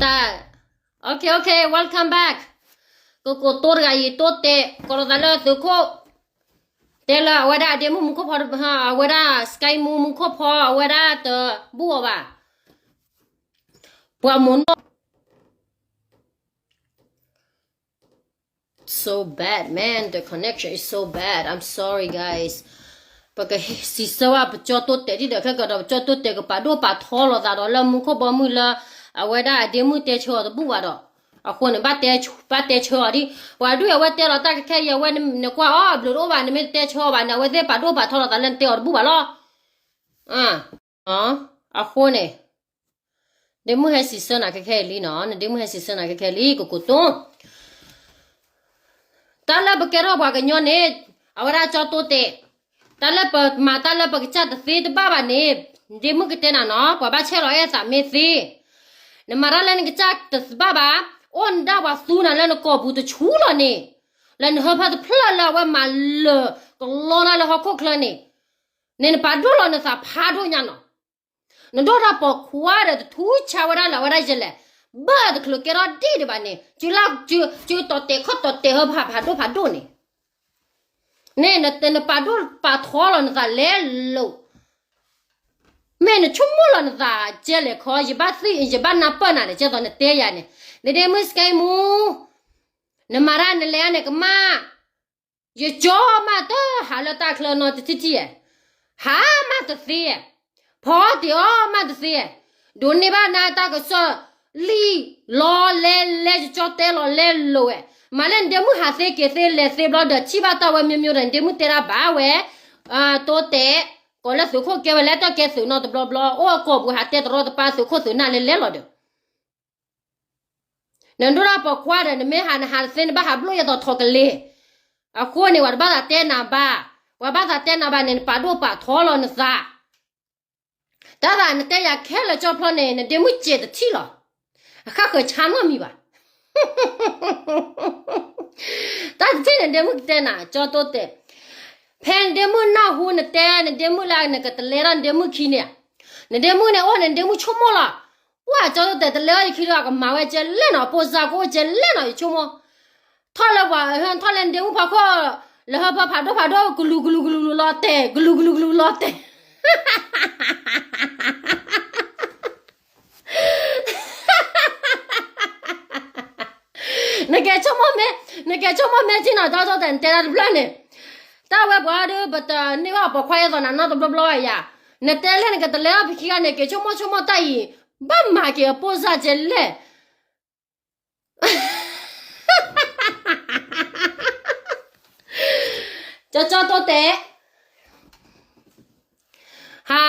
တၢ်, okay, okay, welcome back. ကကိးတိတဂၤအံၤ တိတဲာ် ကိးလီၤသးလၢသုးခိၣ်, တဲလၢအဝဲဒၣ်အဒ့မုၣ်မူခိၣ်ဖီ, အဝဲဒၣ် Sky မူ မူခိၣ်ဖီ အဝဲဒၣ်တဘူၣ်အီၤဘၣ်. ပှၤမိၢ်နီၢ် So bad, man. The connection is so bad. I'm sorry, guys. ပကစံးဆၢဝဲပကၠီတိတဲာ်ဒ်ဒီး ခဲကဒီး ပကၠီတိတဲာ်ကပာ်ဒိၣ်ပာ်ထီလီၤသးဒီးလၢမူခိၣ်ဘီမုၢ်လၢ အဝဲဒၣ်အဒ့မုၣ်တဲဆၢအီၤတဘူၣ်ဘၣ်ဒီး, အဃိန့ၣ် ဘၣ်တဲဆၢအီၤဒ်, ပှၤဒုးအဝဲတဲလီၤတၢ်ခဲခဲအံၤ အဝဲနကွၢ်အီၤ ဘျုးတအိၣ်ဘၣ် နမ့ၢ်တတဲဆၢအီၤဘၣ်န့ၣ် အဝဲသ့ၣ်ပာ်ဒိၣ်ပာ်ထီလီၤသးလၢနတဲအီၤတဘူၣ်ဘၣ်လီၤ. အဃိန့ၣ် ဒ့မုၣ်ဟဲစံးဆၢနၤခဲခဲအံၤလံနီၤ, နဒ့မုၣ်ဟဲစံးဆၢနၤခဲခဲလံ ကကိးတိ. တၢ်လၢပကဲထီၣ်ပှၤကညီန့ၣ် အဝဲဒၣ်ကၠီတိတဲာ်, တၢ်လၢပမၤတၢ်လၢပကစၢ်တသ့တဘၣ်ဘၣ်န့ၣ်, ဒ့မုၣ်ကတဲနၤနီၤ, ပှၤဘၣ်ဆဲးလီၤအဲၣ်သးမ့ၢ်သ့, နမၤတၢ်လၢနကစၢ်တသ့ဘၣ်ဘၣ်, အိၣ်နဒၣ်ပှၤသူနၤလၢနကိာ်ပူၤတဆူလီၤန့ၣ်, လၢနဟၢဖၢတဖျၢၣ်လၢအဝဲမၤလၢာ်ကလီတၢ်လၢဟီၣ်ခိၣ်ချၢန့ၣ်, န့ၣ်နပာ်ဒိၣ်လီၤနသးဖးဒိၣ်ညါနီၤ. နဒိၣ်တၢ်ပိာ်ခွါဒီးတထူဆါဝဲဒၣ်လၢအဝဲဒၣ်ယဲလဲၣ်, ဘၣ်တချုးကဲထီၣ်ဒ်ဒံးဘၣ်န့ၣ်, ကၠီတီတဲာ်ခီၣ်တီတဲာ်ဟၢဖးဖးဒိၣ်ဖးဒိၣ်န့ၣ်, န့ၣ်နပာ်ဒိၣ်ပာ်ထီလီၤနသးလဲၤလိာ်, မ့ၢ်နဆိကမိၣ်လီၤနသးကဲလဲၣ်ခီ, ယဘၣ်သ့ၣ် ယဘၣ်နၢ်ပၢၢ်နၤဒီး ကဲသိးနတဲယၤန့ၣ်, နဒ့မုၣ် Sky မူ, နမၤတၢ်နလဲၤန့ၣ်ကမၣ် ယကၠီမးတဟးလၢတၢ်ချၢနီတထံၣ်ထံၣ်ဧါ, ဟးမးတသ့ဧါ, ဖီတ့ၢ်အီၣ်မးတသ့ဧါ, ဒိးန့ၢ်ဘၣ်နၤတၢ်ကစီၣ်လံလီၤလဲလဲ ယကၠီတဲလီၤလဲလိာ်ဝဲ, မၤလၢနဒ့မုၣ်ဟးသ့က့ၤသ့လဲၤသ့ဘျီဒီး ထံၣ်ဘၣ်တၢ်ဝဲမ့ၢ်မ့ၢ်ဒီး နဒ့မုၣ်တဲဒၣ်ဘၣ်ဝဲ, တိတဲာ်, ကိးလၢသုးခိၣ်ကဲဝဲလၢတၢ်ကဲသုးနီတဘျီဘျီ အိၣ်အကိာ်ပူၤဟးတဲတရီတပါသုးခိၣ်သုးနၢ်လဲလဲလီၤဒီး နဒိၣ်တၢ်ပိာ်ခွါဒီး နမ့ၢ်ဟးနဟးတသ့ နဘၣ်ဟးဘျိၣ်ယဲသိးထိးကလ့ၤ, အဃိန့ၣ် ပှၤတဘၣ်သးတဲနၤဘၣ်, ပှၤဘၣ်သးတဲနၤဘၣ်န့ၣ် နပာ်ဒိၣ်ပာ်ထီလီၤနသး, တၢ်သးနတဲယၤခဲလၢာ်ကၠီဖျီန့ၣ် နဒ့မုၣ်စဲးတထံၣ်လီၤ, အဃၣ်ဃၢၤဆါနီတမံၤဘၣ် တၢ်တထံၣ်န့ၣ် နဒ့မုၣ်ကတဲနၤ ကၠီတိတဲာ်, ဖဲနဒ့မုၣ်နၢ်ဟူနတဲ နဒ့မုၣ်လၢနကတလဲထီၣ်နဒ့မုၣ်ခံန့ၣ်, နဒ့မုၣ်န့ၣ်အိၣ်န့ၣ် နဒ့မုၣ်ဆိကမိၣ်လီၤ, ပှၤကၠီတိတဲာ်တလဲထီၣ်ယခံဒီး အကမၤဝဲကဲလဲၣ်နီၤ, ပိၢ်စၢ်ကအိၣ်ကဲလဲၣ်နီၤ ယဆိကမိၣ်, ထီၣ်လၢပှၤထီၣ်လၢနဒ့မုၣ်ဖီခိၣ်, လၢဟၢဖၢဖးဒိၣ်ဖးဒိၣ် ကလူၤကလူၤကလူၤလီၤတဲာ် ကလူၤကလူၤကလူၤလီၤတဲာ် နကဲဆိကမိၣ်မ့ၢ်, နကဲဆိကမိၣ်မ့ၢ်ထံနီၤ ကၠီတိတဲာ် နတဲတၢ်တဖျၢၣ်န့ၣ်, တၢ်ဝဲပှၤဒီး ပတန့ၢ်ဘၣ်ပိာ်ခွါယဲသိးနၤနီတဘျီဘျီဧါ, နတဲလၢနကတလဲထီၣ်ပခံဂၤန့ၣ် က့ၤဆိကမိၣ်ဆိကမိၣ်တၢ်အံၤ, ဘၣ်မၤက့ၤအပိၢ်စၢ်ကဲလဲၣ် ကၠီကၠီတိတဲာ်, ဟါ,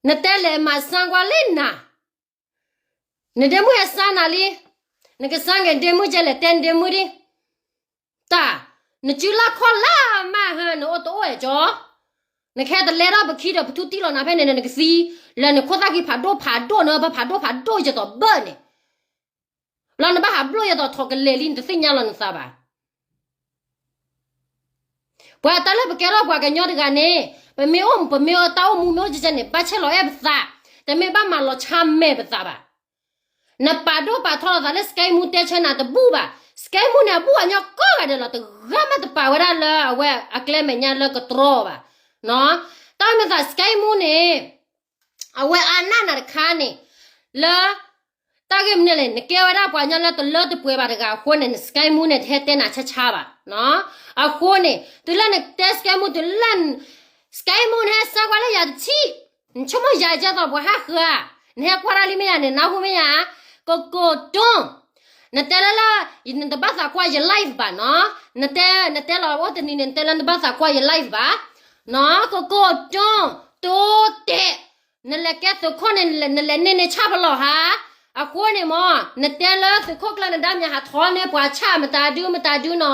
နတဲလဲၤမၤစၢ်ကွၢ်လၢနၤ, နဒ့မုၣ်ဟဲစၢ်နၤလံ, နကစၢ်က့ၤဒ့မုၣ်ကဲလဲၣ် တဲနဒ့မုၣ်ဒံး, တၢ်, နစုလၢခီၣ်လၢမးဟၢ နအိၣ်တအိၣ်အဲၣ်ကၠီ, နကဟဲတလဲထီၣ်ပခံဒီးပထူတံၢ်လီၤနၤဖဲန့ၣ် နကသံ, လၢနခိၣ်သၣ်ခံဖးဒိၣ်ဖးဒိၣ် နဟၢဖၢဖးဒိၣ်ဖးဒိၣ်ယဲသိးဘၢၣ်န့ၣ်, လီၤနဘၣ်ဟးဘျိၣ်ယဲသိးထိးကလဲၤလံ နတသ့ၣ်ညါလီၤနသးဘၣ် ပှၤတၢ်လၢပကဲထီၣ်ပှၤကညီတဂၤန့ၣ်, ပမ့ၢ်အိၣ်ပမ့ၢ်အိၣ်တၢ်အိၣ်မူမ့ၢ်အိၣ်ကဲကဲန့ၣ် ဘၣ်ဆဲးလီၤအဲၣ်ပသး, တမ့ၢ်ဘၣ်မၤလီၤဆါမဲာ်ပသးဘၣ်. နပာ်ဒိၣ်ပာ်ထီလီၤသးလၢ Sky မူတဲဆၢနၤတဘူၣ်ဘၣ်, Sky မူန့ၣ် အဘူၣ်အညီကိးဂၤဒဲးလီၤ, တဂၤမးတပာ်ဝဲဒၣ်လၢအဝဲအကျဲမဲာ်ညါလၢကတြီဘၣ်. တၢ်မ့ၢ်သး Sky မူန့ၣ် အဝဲအါနၢ်နၤတခါန့ၣ်, လၢ တၢ်ဂ့ၢ်မနုၤလဲၣ်, နကဲဝဲဒၣ်ပှၤကညီလၢတလၢတပှဲၤဘၣ်တဂၤအဃိန့ၣ် န Sky မူန့ၣ် တဟဲတဲနၤဆါဆါဘၣ်. အဃိန့ၣ် တုၤလၢနတဲ Sky မူ တုၤလၢ Sky မူ နဟဲစၢ်ကွၢ်လၢယၤတထံၣ်, နဆိကမိၣ်ယၤကဲသိးပှၤဟးဃၢၤဧါ, နဟဲကွၢ်တၢ်လံမ့ၢ်ယၤန့ၣ် နၢ်ဟူမ့ၢ်ယၤ, ကကိးတိ, နတဲလၢလၢ နတဘၣ်သးကွၢ်ယ live ဘၣ်နီၤ, နတဲ နတဲလီၤအိၣ်တနံၤန့ၣ် နတဲလၢနတဘၣ်သးကွၢ်ယ live ဘၣ်, နီၤ ကကိးတိ, တိတဲာ် နလဲၤကဲသုးခိၣ်န့ၣ် နလဲၤန့ၢ်န့ၢ်ဆၣ်ဖလီၤဟါ, အဃိန့ၣ်မ့ၢ် နတဲလၢသုးခိၣ်ကျၢၢ်နဒါမ့ၢ်ဟးထီၣ်န့ၢ်ပှၤဆၣ်မတၤဒုမတၤဒုနီၤ,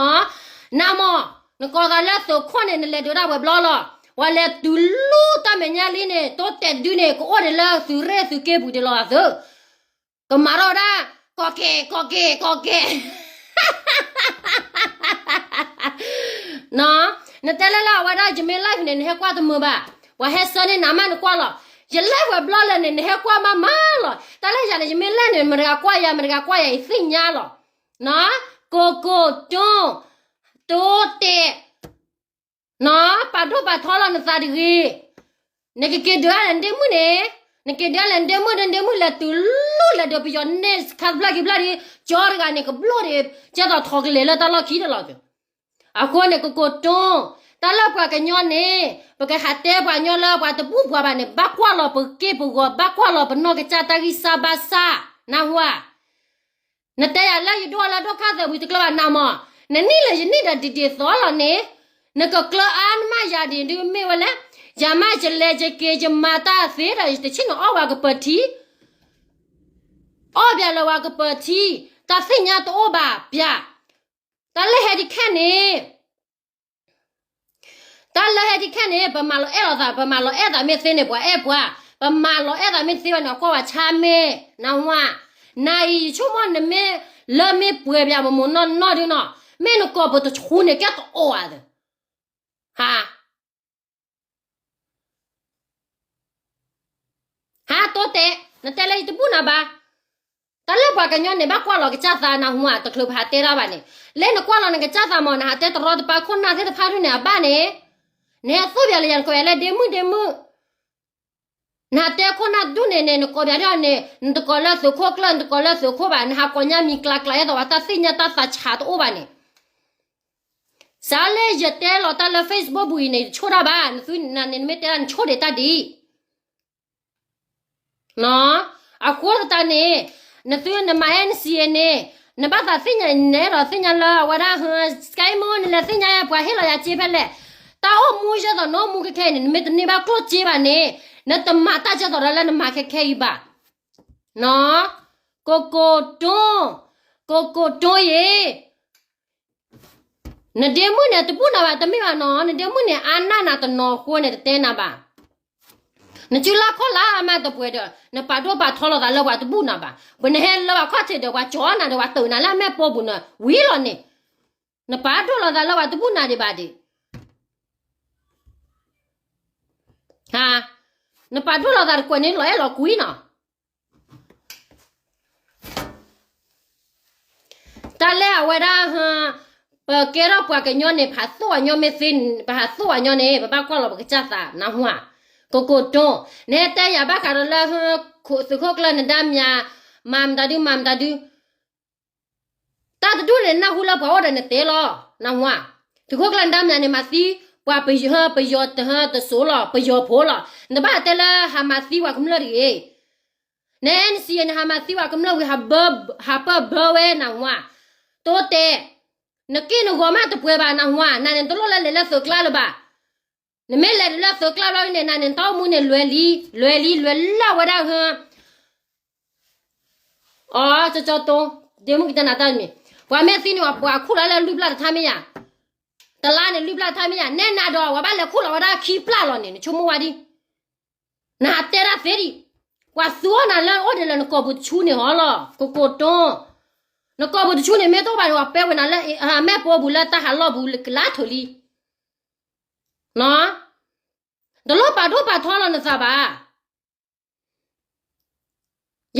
နမ့ၢ် နကိးသးလၢသုးခိၣ်န့ၣ် နလဲၤဒိးဒၣ်ဝဲဘျီလီၤ, ပှၤလဲၤတုၤလူတၢ်မဲာ်ညါလံန့ၣ် တိတဲာ်ဒုန့ၣ် ကအိၣ်ဒံးလၢသုးရ့ၣ်သုးက့ပူၤဒံးလီၤအသုး ကမၤထီၣ်ဝဲဒၣ် ကီၢ်ကဲၣ် ကီၢ်ကဲၣ် ကီၢ်ကဲၣ် နတဲလၢလၢအဝဲဒၣ် ယမ့ၢ် live န့ၣ် နဟဲကွၢ်တမုာ်ဘၣ်, ပှၤဟဲဆှၢန့ၢ်နၤမးနကွၢ်လီၤ, ယလဲၤဝဲဘျီလၢ်န့ၣ် နဟဲကွၢ်မးမးလီၤ. တၢ်လၢယၤန့ၣ် ယမ့ၢ်လဲၤန့ၣ် မတဂၤကွၢ်ယၤ မတဂၤကွၢ်ယၤ ယသ့ၣ်ညါလီၤ. နီၢ် ကိကိတိ တိတဲာ် နီၢ် ပာ်ဒိၣ်ပာ်ထီလီၤနသးတဂ့ၤ. နကက့ၤဒုးအါလဲၣ်နဒ့မုၣ်န့ၣ်, နက့ၤဒုးအါလဲၣ်နဒ့မုၣ်ဒီး နဒ့မုၣ်လဲၤတုၤလူၤလဲၤဒုးပယီၤန့ၣ် ခါတဖျၢၣ်က့ၤဖျၢၣ်ဒီး ကၠီတဂၤန့ၣ် ကဘျိၣ်ဒီး ကဲသိးထိးကလဲၤလၢတၢ်လီၢ်ခံတလီၤက့ၤ. အဃိန့ၣ် ကိကိတိ တၢ်လၢပှၤကညီန့ၣ် ပကဟးတဲပှၤကညီလၢပှၤတဘူၣ်ပှၤဘၣ်န့ၣ် ဘၣ်ကွၢ်လီၤပက့ၢ်ပဂီၤ ဘၣ်ကွၢ်လီၤပနီၢ်ကစၢ်တၢ်ဂံၢ်စၢ်ဘါစၢ်, နၢ်ဟူဧါ. နတဲယၤလၢယဒိၣ်လၢဒိၣ်ခါသၢဝံၤတကျၢၢ်ဘၣ်နၤမး, နနံၣ်လၢယနံၣ်ဒီးဒ်ဒ်သိးလီၤန့ၣ်, နကကျၢၢ်အါနမးယၤဒ်ဒုးမ့ၢ်ဝဲလဲၣ်. ယၤမးယလဲၤယက့ၤယမၤတၢ်သ့ဒီး ယတဆ့ၣ်နီၤအီၣ်ဝဲကပၢၤထံ အီၣ်ဘၣ်လၢဝဲကပၢၤထံ, တၢ်သ့ၣ်ညါတအိၣ်ဘၣ်ပျၢ်. တၢ်လၢဟဲဒ်ခဲန့ၣ်, တၢ်လၢဟဲဒ်ခဲန့ၣ် ပမၤလီၤအဲၣ်လိာ်သး, ပမၤလီၤအဲၣ်သးမ့ၢ်သ့န့ၣ် ပှၤအဲၣ်ပှၤ, ပမၤလီၤအဲၣ်သးမ့ၢ်သ့ဘၣ်န့ၣ် ကွၢ်ဝဲဆါမ့ၢ်, နၢ်ဟူဧါ. နၤအံၤ ယဆိကမိၣ်နမ့ၢ်လၢမ့ၢ်ပှဲၤပၠးမမိၢ်နီၢ်နီၢ်ဒုနီၤ, မ့ၢ်နကိာ်ပူၤတဆူန့ၣ် ကဲတအိၣ်ဧါသၢ, ဟါ ဟါတိတဲာ်, နတဲလၢယတဘူၣ်နၤဘၣ်. တၢ်လၢပှၤကညီန့ၣ် ဘၣ်ကွၢ်လီၤကစၢ်သးနၢ်ဟူဧါ, တချုးပဟးတဲတၢ်ဘၣ်န့ၣ်, လၢနကွၢ်လီၤနကစၢ်သးမး နဟးတဲတရီတပါခိၣ်နၢ်သ့ၣ်တဖၣ်ဒုန့ၣ် အဘၣ်န့ၣ်, နဟဲသိၣ်ပၠးလၢယၤ နကိးယၤလၢဒ့မုၣ်ဒ့မုၣ်, နဟးတဲခိၣ်နၢ်ဒုန့ၣ်န့ၣ် နကိးပၠးဒ်န့ၣ်, နတကိးလၢသုးခိၣ်ကျၢၢ် နတကိးလၢသုးခိၣ်ဘၣ်, နဟးကိးညါမံၤကျါကျါ အဲၣ်ဒိးဝဲတၢ်သ့ၣ်ညါတၢ်သးဆးတအိၣ်ဘၣ်န့ၣ် စးလၢယတဲလီၤတၢ်လၢ Facebook ပူၤအံၤန့ၣ် ယတဆိၣ်တၢ်ဘၣ်, နသုန့ၣ်မ့ၢ်တဲဒၣ်နဆိၣ်ဒံးတၢ်ဒ်အံၤ, အဃိသတးန့ၣ်, နသုနမၤ NCA န့ၣ်, နဘၣ်သးသ့ၣ်ညါ နအဲၣ်ဒိးသ့ၣ်ညါလၢအဝဲဒၣ် စကဲမူ နလဲၤသ့ၣ်ညါပှၤဟ့ၣ်လီၤယၤစ့ဖဲလဲၣ်, တၢ်အိၣ်မူယဲၢ်သိးနအိၣ်မူခဲခဲအံၤန့ၣ် နမ့ၢ်တန့ၢ်ဘၣ်ကျိၣ်စ့ဘၣ်န့ၣ်, နတမၤတၢ်ယဲၢ်သိးဒီးလၢနမၤခဲခဲအံၤဘၣ်. ကိကိတိ, ကိကိတိယ့ၣ် နဒ့မုၣ်န့ၣ် တဘူၣ်နၤဘၣ်တမ့ၢ်ဘၣ်နီၤ, နဒ့မုၣ်န့ၣ် အါနၢ်နၤတနီၤအဃိန့ၣ် တတဲနၤဘၣ်. နစုလၢခီၣ်လၢအမၤတပှဲၤဒီး နပာ်ဒိၣ်ပာ်ထီလီၤသးလၢပှၤတဘူၣ်နၤဘၣ်. ပနဟဲလၢပှၤခီၣ်ထံးဒီး ပှၤကၠီနၤဒီး ပှၤတၢၢ်နၤလၢအမဲာ်ပိာ်ပူၤန့ၣ် ဝံၤလီၤန့ၣ်, နပာ်ဒိၣ်လီၤသးလၢပှၤတဘူၣ်နၤဒံးဘၣ်ဒံး နပာ်ဒိၣ်လီၤသးတကွဲးန့ၣ် လီၤအဲၣ်လီၤကွံနီၤ. တၢ်လၢအဝဲဒၣ်, ပကဲထီၣ်ပှၤကညီန့ၣ် ပဟးသိၣ်အညီမ့ၢ်သ့, ပဟးသိၣ်အညီန့ၣ် ပဘၣ်ကွၢ်လီၤပကစၢ်သး နၢ်ဟူဧါ. ကိကိတိ, နဟဲတဲယၤဘၣ်ဃးဒီးလၢ သုးခိၣ်ကျၢၢ်နဒါမၠး, မၤမတၤဒု မၤမတၤဒု တၢ်တဒူၣ်န့ၣ် နၢ်ဟူလၢပှၤအိၣ်ဒီးနတဲလီၤ, နၢ်ဟူဧါ. သုးခိၣ်ကျၢၢ်နဒါမၠးန့ၣ် မၤသံပှၤပယီၤ, ပယီၤတဟၢတစိၤလီၤ, ပယီၤဖိလီၤ. နတဘၣ်တဲလၢဟးမၤသံပှၤကမျၢၢ်တဂ့ၤ. န NCA န့ၣ် ဟးမၤသံပှၤကမျၢၢ်ဝံၤ ဟးပၢၢ်ဘၢဝဲ နၢ်ဟူဧါ. တိတဲာ်, နက့ၢ်နဂီၤမးတပှဲၤဘၣ် နၢ်ဟူဧါ. နၤန့ၣ် နတလိၣ်လၢလဲၤလၢသုးကျါလၢၤဘၣ်. နမ့ၢ်လဲၤတုၤလၢသုးကျါဘျီန့ၣ် နၤန့ၣ် နတၢ်အိၣ်မူန့ၣ် လွဲၤလံ, လွဲၤလံ လွဲၤလၢ်ဝဲဒၣ်ဟၢ အီ ကၠီကၠီတိ, ဒ့မုၣ်ကတဲနၤတၢ်တမံၤ, ပှၤမ့ၢ်သံန့ၣ် ပှၤခူၣ်လီၤလၢလွံၢ်ပျၢ်တထါမ့ၢ်ယၤ, တလါန့ၣ် လွံၢ်ပျၢ်တထါမ့ၢ်ယၤ, နဲနၤဒီး ပှၤဘၣ်လဲၤခူၣ်လီၤဝဲဒၣ်ခံပျၢ်လီၤန့ၣ် နဆိကမိၣ်ဝဲဒ်, နဟးတဲဒၣ်သ့ဒံး, ပှၤသူအီၣ်နၤလၢအိၣ်ဒံးလၢနကိာ်ပူၤတဆူန့ၣ်ဟီလီၤ, ကိကိတိ, နကိာ်ပူၤတဆူန့ၣ် မ့ၢ်တအိၣ်ဘၣ်န့ၣ် ပှၤပဲဝဲနၤလၢ မဲာ်ပိာ်ပူၤလၢတၢ်ဟးလီၢ်ပူၤ ကလါထၢၣ်လံ, တလိၣ်ပာ်ဒိၣ်ပာ်ထီလီၤနသးဘၣ်.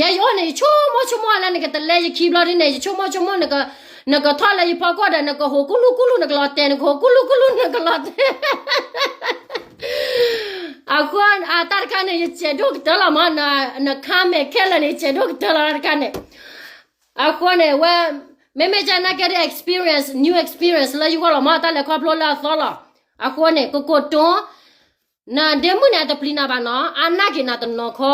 ယဲယအိၣ်န့ၣ် ယဆိကမိၣ်ဆိကမိၣ်လၢနကတလဲယခံဘျီဒ်န့ၣ် ယဆိကမိၣ်ဆိကမိၣ် နကထီၣ်လၢယဖီခိၣ်ဒီး နကဟူးကူလူကူလူ နကလီၤတဲာ် နကဟူးကူလူကူလူ နကလီၤတဲာ်, အဃိ အတၢ်တခါန့ၣ် ယစဲးဒိၣ်ကတၢၢ်လီၤမး, နခါမဲာ်ခဲလၢာ်န့ၣ် ယစဲးဒိၣ်ကတၢၢ်လီၤတခါန့ၣ်, အဃိန့ၣ် ဝဲ မ့မ့ၢ်ကနၣ်ကဲဒ် experience, new experience လၢယဂီၢ်လီၤမး, တၢ်လဲၤခီဖျိလၢအသီလီၤ, အဃိန့ၣ် ကိကိတိ နဒ့မုၣ်န့ၣ် အတပျံၤနၤဘၣ်နီၤ, အါနၢ်က့ၤနၤတနီၤခီ,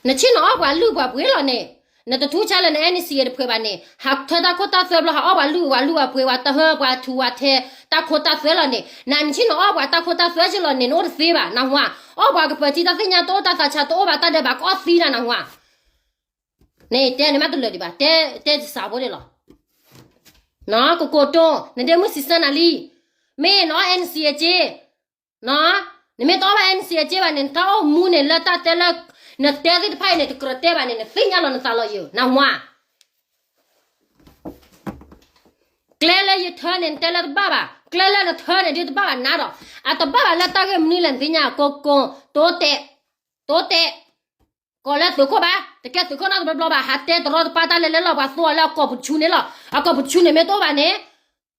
နဆ့ၣ်နီၤအီၣ်ပှၤလုၢ်ပှၤပှ့ၤလီၤန့ၣ်, နတထူဆါလၢန NCA တဖှဲးဘၣ်န့ၣ်, ဟးထၢတၢ်ခိတၢ်သွဲဘျီ ဟးအီၣ်ပှၤလုၢ်ပှၤပှ့ၤ ပှၤတဟၢပှၤထူးပှၤထဲ တၢ်ခိတၢ်သွဲလီၤန့ၣ်, နနဆ့ၣ်နီၤအီၣ်ပှၤတၢ်ခိတၢ်သွဲက့လီၤန့ၣ် နအိၣ်တသ့ဘၣ်, နဟါ, အီၣ်ပှၤကပၢၤထံ တၢ်သ့ၣ်ညါတအိၣ် တၢ်သးဆးတအိၣ်ဘၣ် တၢ်ဒဲးဘးကအီၣ်သံနၤ နဟါ န့ၣ်တဲန့ၣ်မးတလၢာ်ဒံးဘၣ်, တဲ တဲတစးဖိန့ၣ်လီၤ, ကိကိတိ, နဒ့မုၣ်စံးဆၢနၤလံ, မ့ၢ်နအီၣ် NCA က့, နမ့ၢ်တအီၣ်ဘၣ် NCA က့ဘၣ်န့ၣ် နတၢ်အိၣ်မူန့ၣ် လၢတၢ်တဲလၢ နတဲသ့ၣ်တဖၣ်အံၤန့ၣ် တကြၢးတဲဘၣ်န့ၣ် နသ့ၣ်ညါလီၤနသးလီၤယိာ် နဟါ ကျဲလၢယထၢန့ၣ် နတဲလၢတဘၣ်ဘၣ်, ကျဲလၢနထၢန့ၣ်ဒ်တဘၣ်ဘၣ်နၤဒီး, အတဘၣ်ဘၣ်လၢတၢ်ဂ့ၢ်မနုၤလဲၣ်နသ့ၣ်ညါ ကိကိ, တိတဲာ်, တိတဲာ်, ကိးလၢသုးခိၣ်ဘၣ်, တကဲသုးခိၣ်နီတဘျီဘျီဘၣ်, ဟးတဲတရီတပါတၢ်လဲၤလဲၤလီၤ ပှၤသိအီၤလၢအကိာ်ပူၤဆူန့ၣ်လီၤ, အကိာ်ပူၤဆူန့ၣ်မ့ၢ်တအိၣ်ဘၣ်န့ၣ်,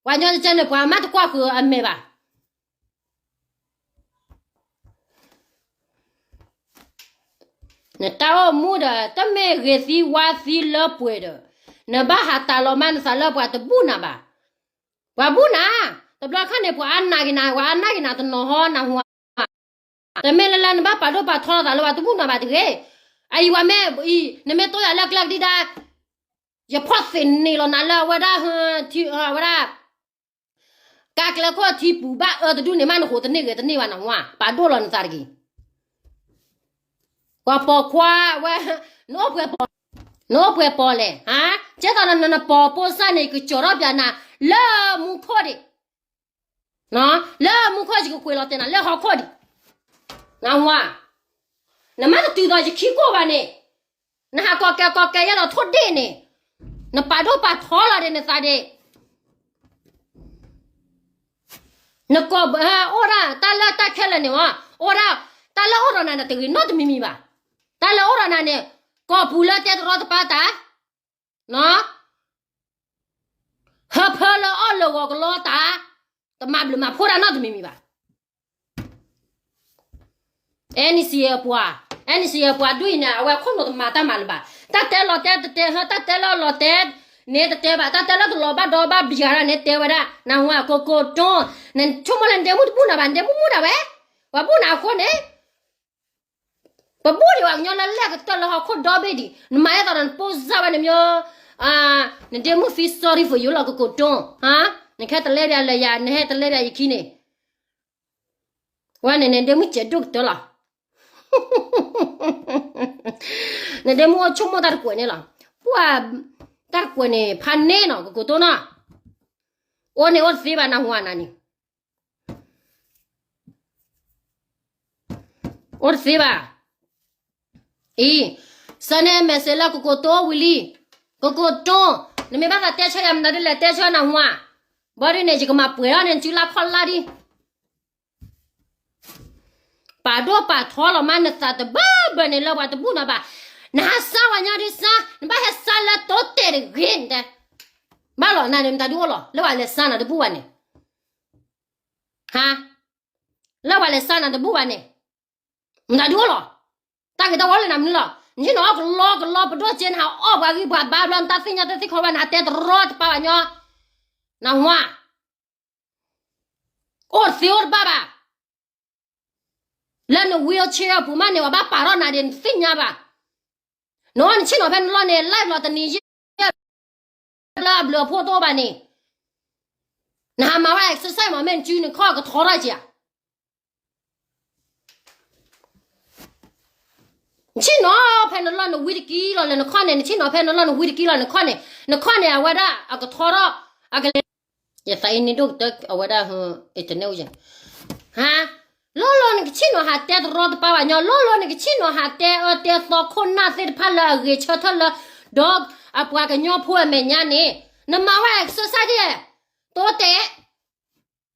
ပှၤညီကဲန့ၣ် ပှၤမ့ၢ်တကွၢ်ဃုာ်အမဲာ်ဘၣ် နတၢ်အိၣ်မူဒီး တမ့ၢ်ဂ့ၤသံဝါသံလၢပှဲၤဒီး, နဘၣ်ဟးတၢ်လီၤမးနသးလၢပှၤတဘူၣ်နၤဘၣ်. ပှၤဘူၣ်နၤ, တဘျီခါန့ၣ် ပှၤအါနာ်က့ၤနၤ, ပှၤအါနာ်က့ၤနၤတနီၤဟီနၢ်ဟူဧါ. တမ့ၢ်လၢလၢနဘၣ်ပာ်ဒိၣ်ပာ်ထီလီၤသးလၢပှၤတဘူၣ်နၤဘၣ်တဂ့ၤ. အအံၤပှၤမ့ၢ်, နမ့ၢ်တိၢ်ယၤလၢကျဲကဒံဒါ, ယဖီၣ်သ့ၣ်န့ၣ်လီၤနၤလၢအဝဲဒၣ်, ဝဲဒၣ် ကါကျဲခိၣ်ထံပူၤဘၣ်အၢတဒူၣ်န့ၣ် မ့ၢ်နဃိတန့ၢ်ဂ့ၤတန့ၢ်ဘၣ်နၢ်ဟူဧါ, ပာ်ဒိၣ်လီၤနသးတဂ့ၤ. ပှၤပိာ်ခွါဝဲ, နအိၣ်ပှဲၤပီၤ, နအိၣ်ပှဲၤပီၤလဲၣ်, ကဲသိးနနပိာ်ပိၢ်စၢ်န့ၣ် ကကၠီၤထီၣ်ပၠးနၤလၢမူခိၣ်ဒံး, လၢမူခိၣ်ယကကွဲးလီၤတဲာ်နၤလၢဟီၣ်ခိၣ်ဒံး, နၢ်ဟူဧါ. နမ့ၢ်တတုၤဒီးယခံကိၢ်ဘၣ်န့ၣ်, နဟးကီၢ်ကဲကီၢ်ကဲယဲဒီးထိၣ်ဒ့ၣ်န့ၣ်, နပာ်ဒိၣ်ပာ်ထီလီၤဒံးနသးဒံး. နကိး, အိၣ်ဒၣ်တၢ်လၢတၢ်ခဲလၢာ်န့ၣ်မ့ၢ်, အိၣ်ဒၣ်, တၢ်လၢအိၣ်ဒီးနၤန့ၣ်တဂ့ၤနီတမံၤမံၤဘၣ်. တၢ်လၢအိၣ်ဒီးနၤန့ၣ်, ကိာ်ပူၤလၢတဲတရီတပါတၢ်, ဟၢဖၢလၢအီၣ်လၢာ်ဂီၤကလီတၢ်, တမၤဘျုးမၤဖှိၣ်တၢ်နီတမံၤမံၤဘၣ်. အဲန့ၣ်စံးပှၤ, အဲန့ၣ်စံးပှၤဒူၣ်အံၤန့ၣ် အဝဲခိၣ်နူာ်တမၤတၢ်မၤလၢၤဘၣ်. တၢ်တဲလီၤတဲတတဲ, ဟၢတၢ်တဲလၢလီၤတဲန့ၣ်တတဲဘၣ်, တၢ်တဲလၢတလီၤဘၣ်ဒီဘၣ်ဘံယၤဒၣ်န့ၣ်တဲဝဲဒၣ်, နၢ်ဟူဧါ ကိကိတိ, နဆိကမိၣ်လၢနဒ့မုၣ်တဘူၣ်နၤဘၣ်, နဒ့မုၣ်မူဒၣ်ဝဲ, ပှၤဘူၣ်နၤအဃိန့ၣ် ပဘူၣ်ဒံးပှၤကညီလၢလဲၣ်ကတၢၢ်လၢဟီၣ်ခိၣ်ဒီဘ့ၣ်ဒံး, နမၤအဲၣ်သိးဒီးနပိၢ်စၢ်ဝဲန့ၣ်မ့ၢ်, နဒ့မုၣ် feel sorry for you လီၤ ကိကိတိ, နဟဲတလဲဒၣ်လၢယၤ, နဟဲတလဲဒၣ်ယခံန့ၣ်, ဝဲန့ၣ် နဒ့မုၣ်စဲးဒိၣ်ကတၢၢ်လီၤ. နဒ့မုၣ်အိၣ်ဆိကမိၣ်တၢ်တကွဲးန့ၣ်လီၤ. ပှၤ, တၢ်တကွဲးန့ၣ် ဖးန့ၢ်နီၤ ကိကိတိနီၤ, အိၣ်န့ၣ်အိၣ်တသ့ဘၣ် နၢ်ဟူဧါနၤန့ၣ် အိၣ်တသ့ဘၣ်. အံၤ, ဆၢန့ၢ် message လၢကိကိတိဝံၤလံ, ကိကိတိ, နမ့ၢ်ဘၣ်သးတဲဆၢယၤ မတၤဒ်လဲၣ်တဲဆၢနၢ်ဟူဧါ, ဘၣ်ဒ်န့ၣ် ယကမၤပှဲၤထီၣ်န့ၣ် နစုလါခီၣ်လါဒံး, ပာ်ဒိၣ်ပာ်ထီလီၤမးနသးတဘၢဘၢန့ၣ်လၢပှၤတဘူၣ်နၤဘၣ်, နဟးစါဝဲညီဒ်စါ, နဘၣ်ဟဲစါလၢတိတဲာ်တဂ့ၤနတဲ, ဘၣ်လီၤနၤန့ၣ် မတၤဒုအိၣ်လီၤ လၢပှၤလဲၤစါနၤတဘူၣ်ဘၣ်န့ၣ် ဟါ, လၢပှၤလဲၤစါနၤတဘူၣ်ဘၣ်န့ၣ်, မတၤဒုအိၣ်လီၤ, တၢ်ဂ့ၤတၢ်ဝီလၢနၤမနုၤလီၤ, နဆ့ၣ်နီၤအီၣ်ကလီကလီပဒိၣ်က့ နဟးအီၣ်ပှၤဂံၢ်ပှၤဘါဘျီ နတၢ်သ့ၣ်ညါတၢ်သ့ၣ်ခီဘၣ် နဟးတဲတရီတပါဘၣ်ညီ, နၢ်ဟူဧါ, အိၣ်တသ့အိၣ်တဘၣ်ဘၣ် လၢန wheelchair အပူၤမးန့ၣ် ပှၤဘၣ်ပာ်ထီၣ်နၤဒံး နတသ့ၣ်ညါဘၣ်. နအိၣ်နဆ့ၣ်နီၤဖဲနလီၢ်န့ၣ် live လီၤတနံၤယဲၢ် လၢအဘျုးအဖှိၣ်တအိၣ်ဘၣ်န့ၣ်, နဟးမၤဝဲ exercise မး မ့ၢ်နစုနခီၣ်ကထီထီၣ်က့ဧါ. နဆ့ၣ်နီၤဖဲနလီၢ်နဝံတကံလီၤလၢနခီၣ်န့ၣ်, နဆ့ၣ်နီၤဖဲနလီၢ်နဝံတကံလီၤနခီၣ်န့ၣ်, နခီၣ်န့ၣ် အဝဲဒၣ်အကထီထီၣ်, အကလဲၤ, ယသးအံၤန့ၣ်ဒိၣ်ကတၢၢ် အဝဲဒၣ် internet အိၣ်ယဲၢ်, ဟါ, လီၤလီၤနကဆ့ၣ်နီၤဟးတဲတရီတပါဘၣ်ညီ, လီၤလီၤနကဆ့ၣ်နီၤဟးတဲအၢတဲသီ ခိၣ်နၢ်သ့ၣ်တဖၣ်လၢအဂဲၤဆၢထၢၣ်လၢ ဒီးအပှၤကညီဖိအမဲာ်ညါန့ၣ်, နမၤဝဲ exercise ဒ်, တိတဲာ်,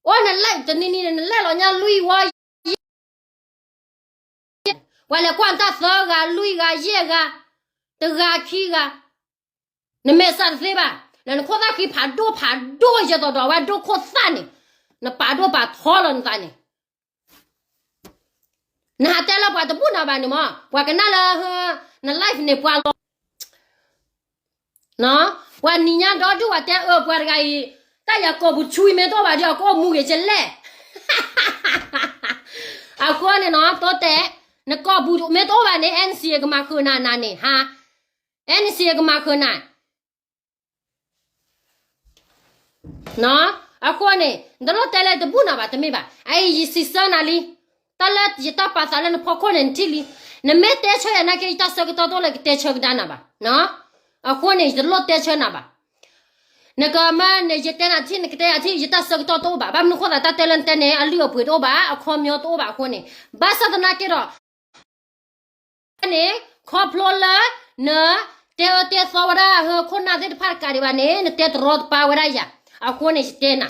အိၣ်နလဲၣ်တနံၤနံၤန့ၣ် နလဲၣ်လီၤညါလွံၢ်ဝီ ပှၤလဲၤကွၢ်နတၢ်သၢဂၤလွံၢ်ဂၤယဲၢ်ဂၤ, တဂၤခံဂၤ, နမဲာ်ဆှးတသ့ဘၣ်, နခိၣ်သၣ်ဃံဖးဒိၣ်ဖးဒိၣ်ယဲၢ်သိးဒီး အဝဲဒိၣ်ခိၣ်သၣ်န့ၣ်, နပာ်ဒိၣ်ပာ်ထီလီၤနသးန့ၣ်, နဟးတဲလၢပှၤတဘူၣ်နၤဘၣ်န့ၣ်မး, ပှၤကနၣ်လၢ, န live န့ၣ် ပှၤလီၤ ပှၤနံၤညါဒီဒူၣ်ဝဲတဲအၢပှၤတဂၤအံၤ, တၢ်ယၤကိာ်ပူၤဆူအံၤမ့ၢ်တအိၣ်ဘၣ်ဒီး အကအိၣ်မူဂ့ၤကလဲၣ်. အဃိန့ၣ်နီၤ တိတဲာ်, နကိာ်ပူၤမ့ၢ်တအိၣ်ဘၣ်န့ၣ် အဲၣ်နစံး ကမၤဃုာ်နၤနၤန့ၣ် ဟါ, အဲၣ်နစံး ကမၤဃုာ်နၤ အဃိန့ၣ် နတလိၣ်တဲလၢတဘူၣ်နၤဘၣ်တမ့ၢ်ဘၣ်. အအံၤယစံးဆၢနၤလံ, တၢ်လၢယတၢ်ပာ်သးလၢနဖီခိၣ်န့ၣ် နထံၣ်လံ. နမ့ၢ်တဲဆၢယၤနာ်က့ ယတၢ်ဆၢကတီၢ်တအိၣ်လၢကတဲဆၢကဒါနၤဘၣ်. အဃိန့ၣ် ယတလိၣ်တဲဆၢနၤဘၣ်. နကမၢန့ၣ် ယတဲနၤထံၣ် နကတဲယၤထံၣ် ယတၢ်ဆၢကတီၢ်တအိၣ်ဘၣ်. ဘၣ်မနုၤဃိသး တၢ်တဲလၢနတဲန့ၣ် အလုၢ်အပှ့ၤတအိၣ်ဘၣ်, အခီပညီတအိၣ်ဘၣ်အဃိန့ၣ်, ဘၣ်ဆၣ်သနာ်က့ဒီး န့ၣ် ခီဖျိလၢ နတဲအၢတဲသီဝဲဒၣ် ဟၢခိၣ်နၢ်သ့ၣ်တဖၣ်တကးဒံးဘၣ်န့ၣ် နတဲတရီတပါဝဲဒၣ်ယၤ. အဃိန့ၣ်ယတဲနၤ,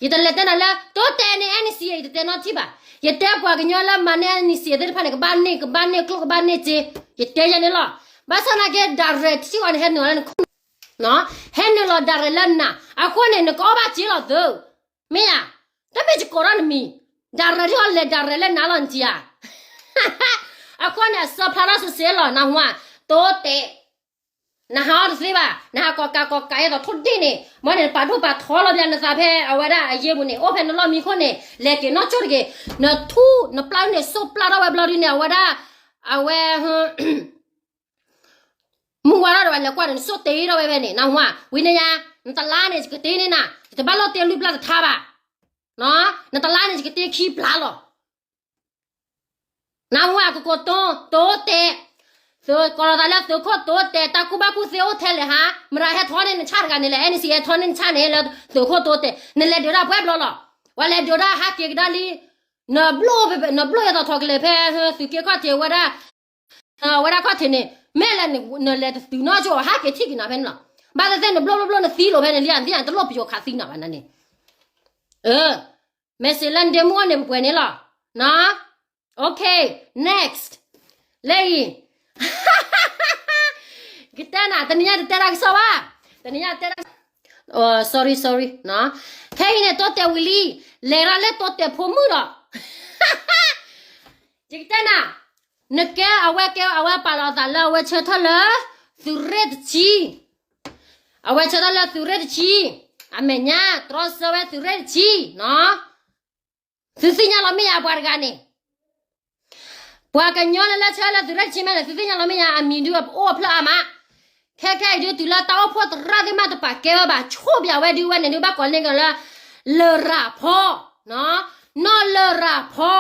ယတလဲၤတဲနၤလၢ တိတဲာ်န့ၣ် NCA ယတတဲနီတထံၣ်ဘၣ်. ယတဲပှၤကညီလၢမၤန့ၢ် NCA သ့ၣ်တဖၣ်န့ၣ် ကဘၣ်န့ၢ် ကဘၣ်န့ၢ်ကျိၣ် ကဘၣ်န့ၢ်စ့, ယတဲယဲန့ၣ်လီၤ. ဘၣ်ဆၣ်သနာ်က့ ဒၣ်ရဲၣ်ထံအီၤန့ၣ် ဟဲနုာ်လီၤလၢနခိၣ်, ဟဲနုာ်လီၤဒၣ်ရဲၣ်လၢနၤ, အဃိန့ၣ် နကအီၣ်ဘၣ်စ့လီၤသု, မ့ၢ်ဧါ, တမ့ၢ်ယကိးထီၣ်နမံၤ, ဒၣ်ရဲၣ်ထံအီၤလဲၤဒၣ်ရဲၣ်လၢနၤလီၤနထံဧါ. အဃိန့ၣ် အစၢဖျါထီၣ်စ့စ့လီၤ နဟူဧါ, တိတဲာ် နဟးအီၣ်တသ့ဘၣ်, နဟးကိးကးကိးကးအသိးထိၣ်ဒ့ၣ်န့ၣ်, မ့ၢ်န့ၣ် ပာ်ဒိၣ်ပာ်ထီလီၤပျၢၤနသးဖဲအဝဲဒၣ်အယ့ၢ်ပူၤန့ၣ်, အိၣ်ဖဲနလီၢ်မံခိၣ်န့ၣ်, လဲၤက့ၤနီၢ်ကၠိၣ်တက့ၢ်, နထူၣ်နပျၢ်န့ၣ် စိၢ်ပျၢ်ထီၣ်ဝဲဘျီဒုန့ၣ် အဝဲဒၣ်, အဝဲ မုၢ်ဝါထီၣ်ဒီးဝဲလဲၤကွၢ်ဒီး နစိၢ်တ့ထီၣ်ဝဲဖဲန့ၣ် နဟူဧါ, ဝံၤန့ၣ်ယါ, နတလါန့ၣ် ယကတ့န့ၢ်နၤ, ယတဘၣ်လိၣ်တ့လွံၢ်ပျၢ်တထါဘၣ်, နတလါန့ၣ်ယကတ့ခံပျၢ်လီၤ. နဟူဧါ, ကကိးတိ, တိတဲာ်, သုကိးလီၤသးလၢသုးခိၣ်တိတဲာ်, တၢ်ကူၣ်ဘၣ်ကူၣ်သ့အိၣ်ထဲလဲၣ်ဟါ, မတၤဟဲထီၣ်န့ၢ်နဆၣ်တဂၤန့ၣ်လဲၣ်, NCA ဟဲထီၣ်န့ၢ်နဆၣ်န့ၣ်လၢသုးခိၣ်တိတဲာ်, နလဲၤဒုးတၢ်ပှဲၤဘျီလီၤ, ပှၤလဲၤဒုးတၢ်ဟးက့ၤကဒါလံ, နဘျိၣ်, နဘျိၣ်ယဲသိးထီၣ်ကလဲာ်ဖဲ, သုးက့ခီၣ်ထံးဝဲဒၣ် အဝဲဒၣ်ခီၣ်ထံးန့ၣ် မ့ၢ်လဲၣ်နလဲၤတတုၤနီၢ်ကၠိ ဟးက့ၤထံၣ်က့ၤနၤဖဲန့ၣ်လီၤ. ဘၣ်သ့ၣ်သ့ၣ်နဘျိၣ်ဘျိၣ်ဘျိၣ်နသံလီၤဖဲန့ၣ်လံ, နသ့ၣ်ညါတလိၣ်ပယီၤခးသံနၤဘၣ်နၤန့ၣ်. မ့ၢ်စ့လၢနဒ့မုၢ်အီၣ်န့ၣ် ပှဲၤန့ၣ်လီၤ. န, OK, next, လၢအံၤ ကတဲနၤ တနံၤညါတတဲတၢ်ကစီၣ်ဘၣ်, တနံၤညါတဲတၢ် sorry, sorry, ခဲအံၤန့ၣ် တိတဲာ်ဝံၤလံ, လဲၤရၤလၢတိတဲာ်ဖိမုၣ်ဒီး ယကတဲနၤ, နကဲအဝဲကဲ အဝဲပာ်လီၤအသးလၢအဝဲဆၢထၢၣ်လၢ သုးရ့ၣ်တဆံ, အဝဲဆၢထၢၣ်လၢသုးရ့ၣ်တဆံ, အမဲာ်ညါ တြီဆၢဝဲသုးရ့ၣ်တဆံ, သုသ့ၣ်ညါလီၤမ့ၢ်ယါပှၤတဂၤန့ၣ် ပှၤကညီလၢလၢဆၢလၢသုးရ့ၣ်တဆံမဲန့ၣ် သုသ့ၣ်ညါလီၤမ့ၢ်ယါ အမံၤဒုးအိၣ်ဖျၢၣ်အါမး, ခဲခဲအံၤဒုးတုၤလၢတၢ်အိၣ်ဖှိၣ်သရၣ်သ့ၣ်မးတပာ်ကဲဝဲဘၣ် ဆိၣ်ဘၣ်ဝဲဒုးဝဲန့ၣ်ဒုးဘၣ်ကိးန့ၢ်က့ၤလၢ လရာ်ဖီ, နီၢ်လရာ်ဖီ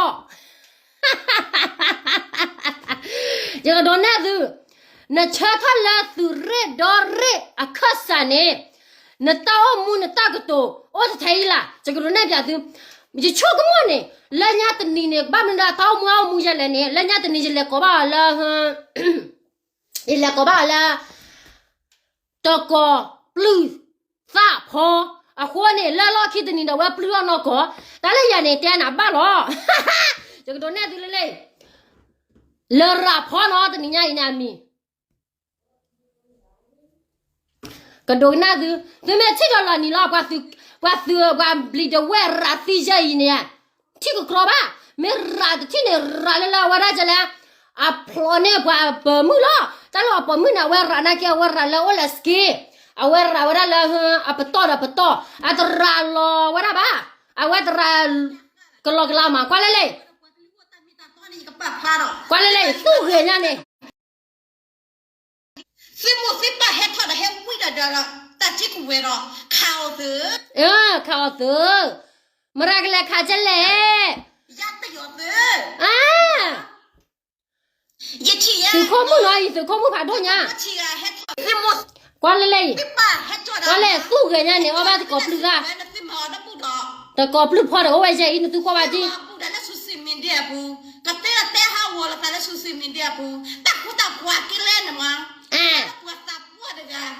ယကဒိးနဲၣ်သု, နဆၢထၢၣ်လၢသုးရ့ၣ်ဒီရ့ၣ်အခၢၣ်စးန့ၣ်, နတၢ်အိၣ်မူနတၢ်ကတိၤ အိၣ်တထဲအံၤလၢ်, ယကဒိးနဲၣ်ပၠးသု, ယဆိကမိၣ်န့ၣ်, လၢညါတနံၤန့ၣ် ဘၣ်မနုၤဒၣ်တၢ်အိၣ်မူအအိၣ်မူယဲလဲၣ်န့ၣ် လၢညါတနံၤယလဲၤကိးဘၣ်အီၤလၢ ယလဲၤကိးဘၣ်အီၤလၢ တကိးပျုၢ်သၣ်ဖီ, အဃိန့ၣ် လၢလီၢ်ခံတနံၤဒီးဝဲပျုၢ်ထီၣ်နီၢ်ကီၢ်, တၢ်လၢယၤန့ၣ် တဲနၤဘၣ်လီၤ, ယကဒိးနဲၣ်သုလၢလၢ လရာ်ဖီနီၤ တနံၤညါအံၤန့ၣ်အမံၤ ကဒိကနၣ်သု, သုမ့ၢ်ထံၣ်ဒီးလီၤနံၤလီၤ, ပှၤသုး, ပှၤဘျံးဒဝဲၢ်ရၤသံယဲအံၤန့ၣ်, ထံၣ်ကကြီဘၣ်, မ့ၢ်ရၤတထံၣ်န့ၣ် ရၤလၢလၢအဝဲဒၣ်ကလဲၣ်, အဖျိးန့ၢ်ပှၤပိာ်မုၣ်လီၤ, တၢ်လၢအပိာ်မုၣ်န့ၣ် အဝဲရၤနာ်က့ အဝဲရၤလၢအိၣ်လၢ skin, အဝဲရၤဝဲဒၣ်လၢ အပတီၢ်ဒီးပတီၢ်, အတရၤလီၤဝဲဒၣ်ဘၣ်, အဝဲတရၤ ကလီကလီမး, ကွၢ်လၢလၢ ကွၢ်လၢလၢ သူၣ်ဂဲၤညါန့ၣ် သ့ၣ်မိၢ်သ့ၣ်ပၢ်ဟဲထီၣ်ဒီးဟဲဝံဒီးဒီး တၢ်က့ၢ်ကဝဲၤဒီး ခးအီၤသု, ခးအီၤသု, မရၤကလဲၤခးကလဲၣ်, ယတယီၤသု, သုးခိၣ်မုၣ်နီၤအံၤ သုးခိၣ်မုၣ်ဖးဒိၣ်ညါ, ကွၢ်လၢလၢအံၤ, ကွၢ်လၢသူၣ်ဂဲၤညါန့ၣ် အီၣ်ဘၣ်တကိးပျုၢ်သၣ်, တကိးပျုၢ်ဖီဒီးအိၣ်ဝဲယဲအံၤ နသုကွၢ်ဘၣ်ဒ် ကတဲတဲဟးဂီၤလီၤသးလၢ social media ပူၤ, တၢ်ဃူတၢ်ဖိးက့ၤလဲၣ်န့ၣ်မး, ပှၤသးပှၢ်တဂၤ,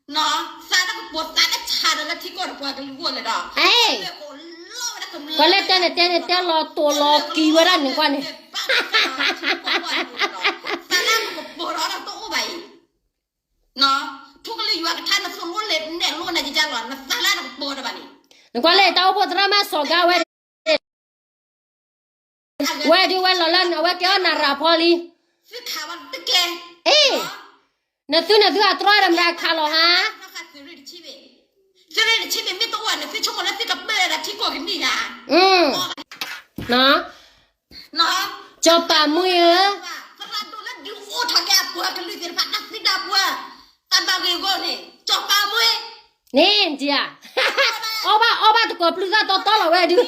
သးလၢကပိာ်သးလၢဆးဒီးလၢထံကီၢ်ဒီးပှၤကလုာ်အဂီၢ်န့ၣ်ဒီး, ကွၢ်လၢတဲန့ၣ်တဲန့ၣ်တဲလီၤတိာ်လီၤကံၤဝဲဒၣ်န့ၣ်ကွၢ်န့ၣ်, သးလၢကပိာ်ဒီးတအိၣ်ဘၣ်အံၤ, ထူကလံၤယွၤကထါနသိၣ်လိလဲၤနဲၣ်လိန့ၣ်ကလီၤ နသးလၢနကပိာ်ဒီးဘၣ်န့ၣ်, နကွၢ်လၢတၢ်အိၣ်ဖှိၣ်သရၣ်မးစီၤကါဝဲ ဝဲဒုးဝဲလီၤလၢနဝဲကဲအီၣ်နၤရၤဖီလံ, အ့ၣ်, နသုနသုအတြီဒီးမတၤခးလီၤဟါ, စီၤပၤမွ့ၢ်ဧၢ, န့ၣ်ဒံးဧါ, အီၣ်ဘၣ်အီၣ်ဘၣ်တကိးပျုၢ်သၣ်တီတီလီၤဝဲဒုး,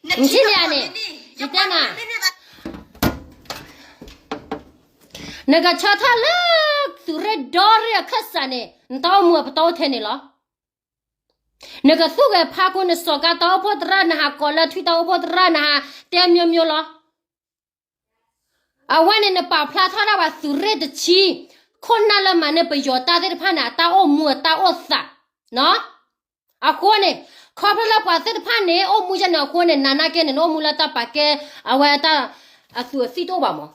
နထံၣ်န့ၣ်န့ၣ်, ယတဲနၤ, နကဆၢထၢၣ်လၢ သုးရ့ၣ်ဒီရ့ၣ်အခၢၣ်စးန့ၣ် နတၢ်အိၣ်မူအပတီၢ်အိၣ်ထဲန့ၣ်လီၤ. နကသူၣ်ဂဲၤဖးခိၣ် နစီၤကါတၢ်အိၣ်ဖှိၣ်သရၣ် နဟးကိးလၢထွံၣ်တၢ်အိၣ်ဖှိၣ်သရၣ် နဟးတဲမျိုးမျိုးလီၤ. အဝဲန့ၣ်နပာ်ဖျါထီၣ်ဒၣ်ပှၤသုးရ့ၣ်တဆံ, ခိၣ်နၢ်လၢမၤန့ၢ်ပယီၤတၢ်သ့ၣ်တဖၣ်န့ၣ် အတၢ်အိၣ်မူအတၢ်အိၣ်သး, နီၤ. အဃိန့ၣ် ခီဖျိလၢပှၤသ့ၣ်တဖၣ်န့ၣ် အိၣ်မူယဲန့ၣ်အဃိန့ၣ် နၤနာ်က့န့ၣ် နအိၣ်မူလၢတၢ်ပာ်ကဲ အဝဲတၢ်အသူးအသ့ၣ်တအိၣ်ဘၣ်မး.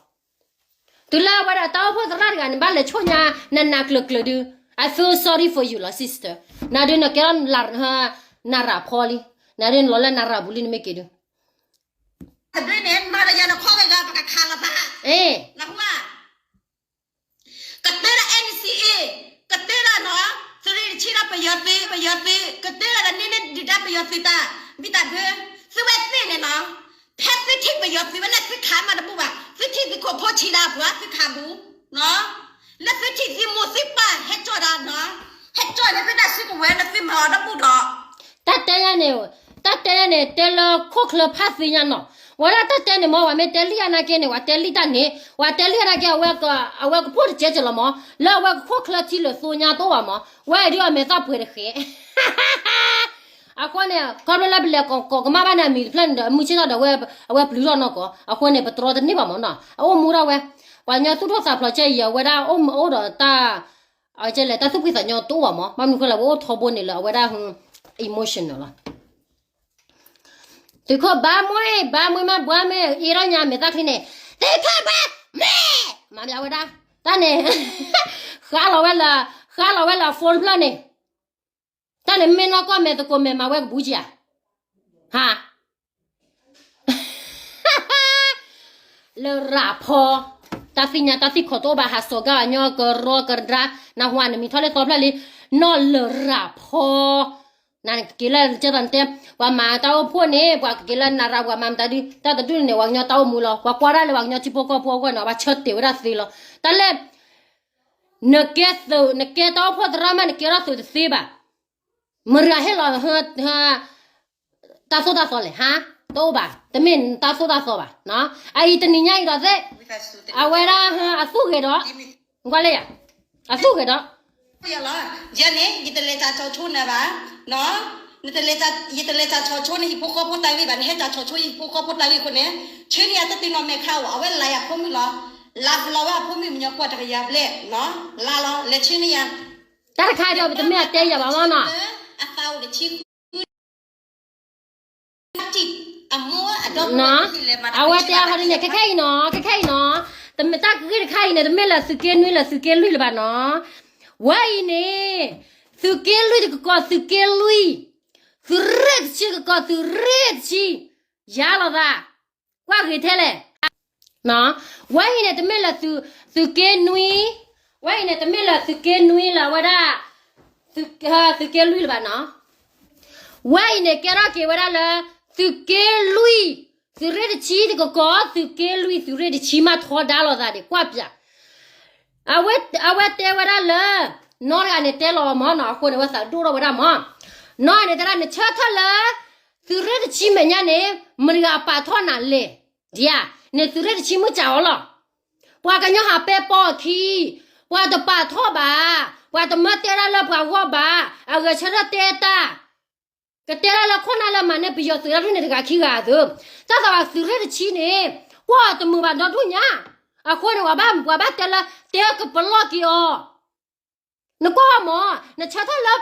တုၤလၢအဝဲဒၣ်တၢ်အိၣ်ဖှိၣ်သရၣ်တဂၤန့ၣ် ဘၣ်လဲၤဆိၣ်ညါ နနၤကျၢၤကျၢၤဒုး, I feel sorry for you လီၤ sister. နၤဒုးနကဲထီၣ် နရၤဖီလံ, နၤဒုးနလီၤလၢနရၤပူၤလံ နမ့ၢ်က့ၤဒုး တဘျီန့ၣ် မၤဒီးယၤနခီဂၤဂၤ ပကခးလီၤသး, အ့ နဟူဧါ. ကတဲဒၣ် N C A, ကတဲဒၣ်နီၤ, သုးရ့ၣ်တဆံဒီးပယီၤသုး, ပယီၤသုး, ကတဲဒၣ်ဒီးန့ၢ်န့ၢ်ဒုၣ်ဒါပယီၤသုးတၢ်, ဘံၣ်တၢ်ဒၢ, သုဝဲသ့ၣ်န့ၣ်နီၤ, ဖဲသုထံၣ်ပယီၤသုးဝဲန့ၣ် သုခးမးတဘူၣ်ဘၣ်, သုထံၣ်သုခိၣ်ဖိဆံးဒၣ်ပှၤ သုခးဘူး, နီၤ, လၢသုထံၣ်သုမိၢ်သုပၢ်ဟဲကၠီၣ်ဒၣ်နီၤ, ဟဲကၠီၣ်န့ၣ် သုတၢ်စုကဝဲၤန့ၣ် သုမၤအီၤတဘူၣ်ဒီး တၢ်တဲညါန့ၣ်, တၢ်တဲညါန့ၣ် တဲလၢခိၣ်ချၢဖးသ့ညါနီၤ. ဝဲဒၣ်တၢ်တဲန့ၣ်မ့ၢ် ပှၤမ့ၢ်တဲလံၣ်အါနာ်က့န့ၣ် ပှၤတဲလံၣ်တၢ်န့ၣ် ပှၤတဲလံၣ်အါနာ်က့ အဝဲ, အဝဲကဖိၣ်တစဲးစၢၤလီၤမး, လၢအဝဲကခိၣ်ချၢထံလၢာ်သိညါတအိၣ်ဘၣ်မး, ဝဲအံၤဒုးအမဲာ်သၣ်ပှဲၤတဃဲး. အဃိန့ၣ် ခီဖျိလၢပလဲၤကိးကမၣ်ဘၣ်န့ၣ် အမံၤတဖျၢၣ်န့ၣ်ဒီး မုၢ်ဆ့ၣ်ထီၣ်ဒီး အဝဲပျုးထီၣ်နီၢ်ကီၢ်, အဃိန့ၣ် ပတြီတန့ၢ်ဘၣ်မးနီၤ. အအိၣ်မူဒၣ်ဝဲ, ပှၤကညီသူၣ်ထီၣ်သးဖျိးကဲအံၤ အဝဲဒၣ်အိၣ်မအိၣ်ဒီးတၢ် အကဲလဲၣ် တၢ်သူၣ်ဖှံသးညီတအိၣ်ဘၣ်မး, ဘၣ်မနုၤဃိလဲၣ် ပအိၣ်ထီဘိန့ၣ်လၢအဝဲဒၣ် emotional လီၤ. သုးခိၣ်ဘါမွဲ, ဘါမွဲမး ဘါမွဲအ့ထီၣ်ညါမဲာ်သၣ်ချံန့ၣ်, သုးခိၣ်ဘါမွဲ, မၤဘၣ်ဝဲဒၣ်, တၢ်န့ၣ်, ဃါလီၤဝဲလၢ, ဃါလီၤဝဲလၢအ phone ဖျၢၣ်န့ၣ်, တၢ်န့ၣ်မ့ၢ်နီၢ်ကီၢ်မဲာ်သကိးမဲာ်မၤဝဲကဘူးကဧါ, ဟါ လရၤဖီ, တၢ်သ့ၣ်ညါတၢ်သ့ၣ်ခီၣ်တအိၣ်ဘၣ် ဟးစိာ်ကါအညီကရီကဒါ, နဟူဧါ နမံၤထီၣ်လၢသီဖျၢၣ်လံ, နီၢ်လရၤဖီ, နကက့ၤလၢကဲသိးနတဲ, ပှၤမၤတၢ်အိၣ်ဖှိၣ်န့ၣ် ပှၤကက့ၤလၢနရၤ ပှၤမၤမတၤဒုး တၢ်တဒူၣ်န့ၣ် ပှၤကညီတၢ်အိၣ်မူလီၤ, ပှၤကွၢ်ဒၣ်လၢပှၤကညီထံဖိကီၢ်ဖိအဂီၢ်န့ၣ် ဘၣ်ဆၢတဲာ်ဝဲဒၣ်သ့လီၤ, တၢ်လၢ နကဲသုး, နကဲတၢ်အိၣ်ဖှိၣ်သရၣ်မး နကဲထီၣ်သုးတသ့ဘၣ်. မတၤဟ့ၣ်လီၤ တၢ်သိၣ်တၢ်သီလဲၣ်, ဟါ, တအိၣ်ဘၣ်, တမ့ၢ်တၢ်သိၣ်တၢ်သီဘၣ်. အအံၤတနံၤညါအံၤဒီးသ့ၣ်, အဝဲဒၣ်အသူၣ်ဂဲၤဒီး, ကွၢ်လၢယၤ, အသူၣ်ဂဲၤဒီး ယဲန့ၣ် ယတလဲၤတၢ်ဆီဆိန့ၣ်ဘၣ်, န, ယတလဲၤတၢ်ဆီဆိန့ၣ် ဟံၣ်ဖိဃီဖိတၢ်ဂ့ၢ်ဘၣ်, နဟဲတၢ်ဆီဆိဟံၣ်ဖိဃီဖိတၢ်ဂ့ၢ်အဃိန့ၣ်, ဆ့န့ၣ်ယတတုၤနီၢ်မဲာ်ခါအိၣ်, အဝဲလၢယဖိမုၣ်လီၤ, လၢလီၤဝဲအဖိမုၣ်မညီကွၢ်တကယၤဘျဲၣ်, လၢလီၤ လဲၤဆ့န့ၣ်ယၤ, တၢ်တခါဒီး ပတမ့ၢ်အတဲယၤဘၣ်မနီၤ အဝဲတဲအဟီဒ်န့ၣ် ခဲခဲအံၤနီၤ, ခဲခဲအံၤနီၤ, တမ့ၢ်တၢ်ဂ့ၢ်တခါအံၤန့ၣ် တမ့ၢ်လၢသုးက့နွံလၢသုးက့လွံၢ်လၢၤဘၣ်နီၤ, ဝဲအံၤန့ၣ်, သုးက့လွံၢ်တကကီး သုးက့လွံၢ်, သုးရ့ၣ်တဆံတကကီး သုးရ့ၣ်တဆံ, ယၤလီၤသး, ကွၢ်ဂ့ၤထဲလဲၣ် ဝဲအံၤန့ၣ် တမ့ၢ်လၢသုးက့နွံ, ဝဲအံၤန့ၣ် တမ့ၢ်လၢသုးက့နွံလၢအဝဲဒၣ်, သုးက့လွံၢ်လၢၤဘၣ်နီၤ, ဝဲအံၤန့ၣ် ကဲထီၣ်က့ၤဝဲဒၣ်လၢ သုးက့လွံၢ်, သုးရ့ၣ်တဆံတကကီး သုးက့လွံၢ် သုးရ့ၣ်တဆံမးထီဒါလိာ်သးန့ၣ် ကွၢ်ပၠး, အဝဲတဲဝဲဒၣ်လၢ, နီတဂၤန့ၣ်တဲလီၤမၢ်နီၤ အဃိန့ၣ် ဝဲသးဒိၣ်ထီၣ်ဝဲဒၣ်မၢ်, နီၢ်န့ၣ်တဲဒၣ် နဆၢထၢၣ်လၢ သုးရ့ၣ်တဆံမဲာ်ညါန့ၣ် မတၤတဂၤပာ်ထီၣ်နၤလဲၣ်, ဒ်ဧါ, န့ၣ်သုးရ့ၣ်တဆံမုၢ်စၢ်အီၤလီၤ, ပှၤကညီဟးပဲပီအခံ, ပှၤတပာ်ထီၣ်ဘၣ်, ပှၤတမၢတဲဒၣ်လၢပှၤဂီၢ်ဘၣ်, အဂဲၤဆၢထၢၣ်တဲတၢ်, ကတဲဒၣ်လၢခိၣ်နၢ်လၢမၤန့ၢ်ပယီၤသုးတဖျၢၣ်န့ၣ်တဂၤခံဂၤအသိး, တၢ်သးဝဲသုးရ့ၣ်တဆံန့ၣ်, ကွၢ်အီၤတမုာ်ဘၣ်ဒီဒူၣ်ညါ, အဃိန့ၣ် ပှၤဘၣ်တဲလၢ တဲကပလီၢ်က့ၤအီၤ နကွၢ်မၢ်, နဆၢထၢၣ်လၢ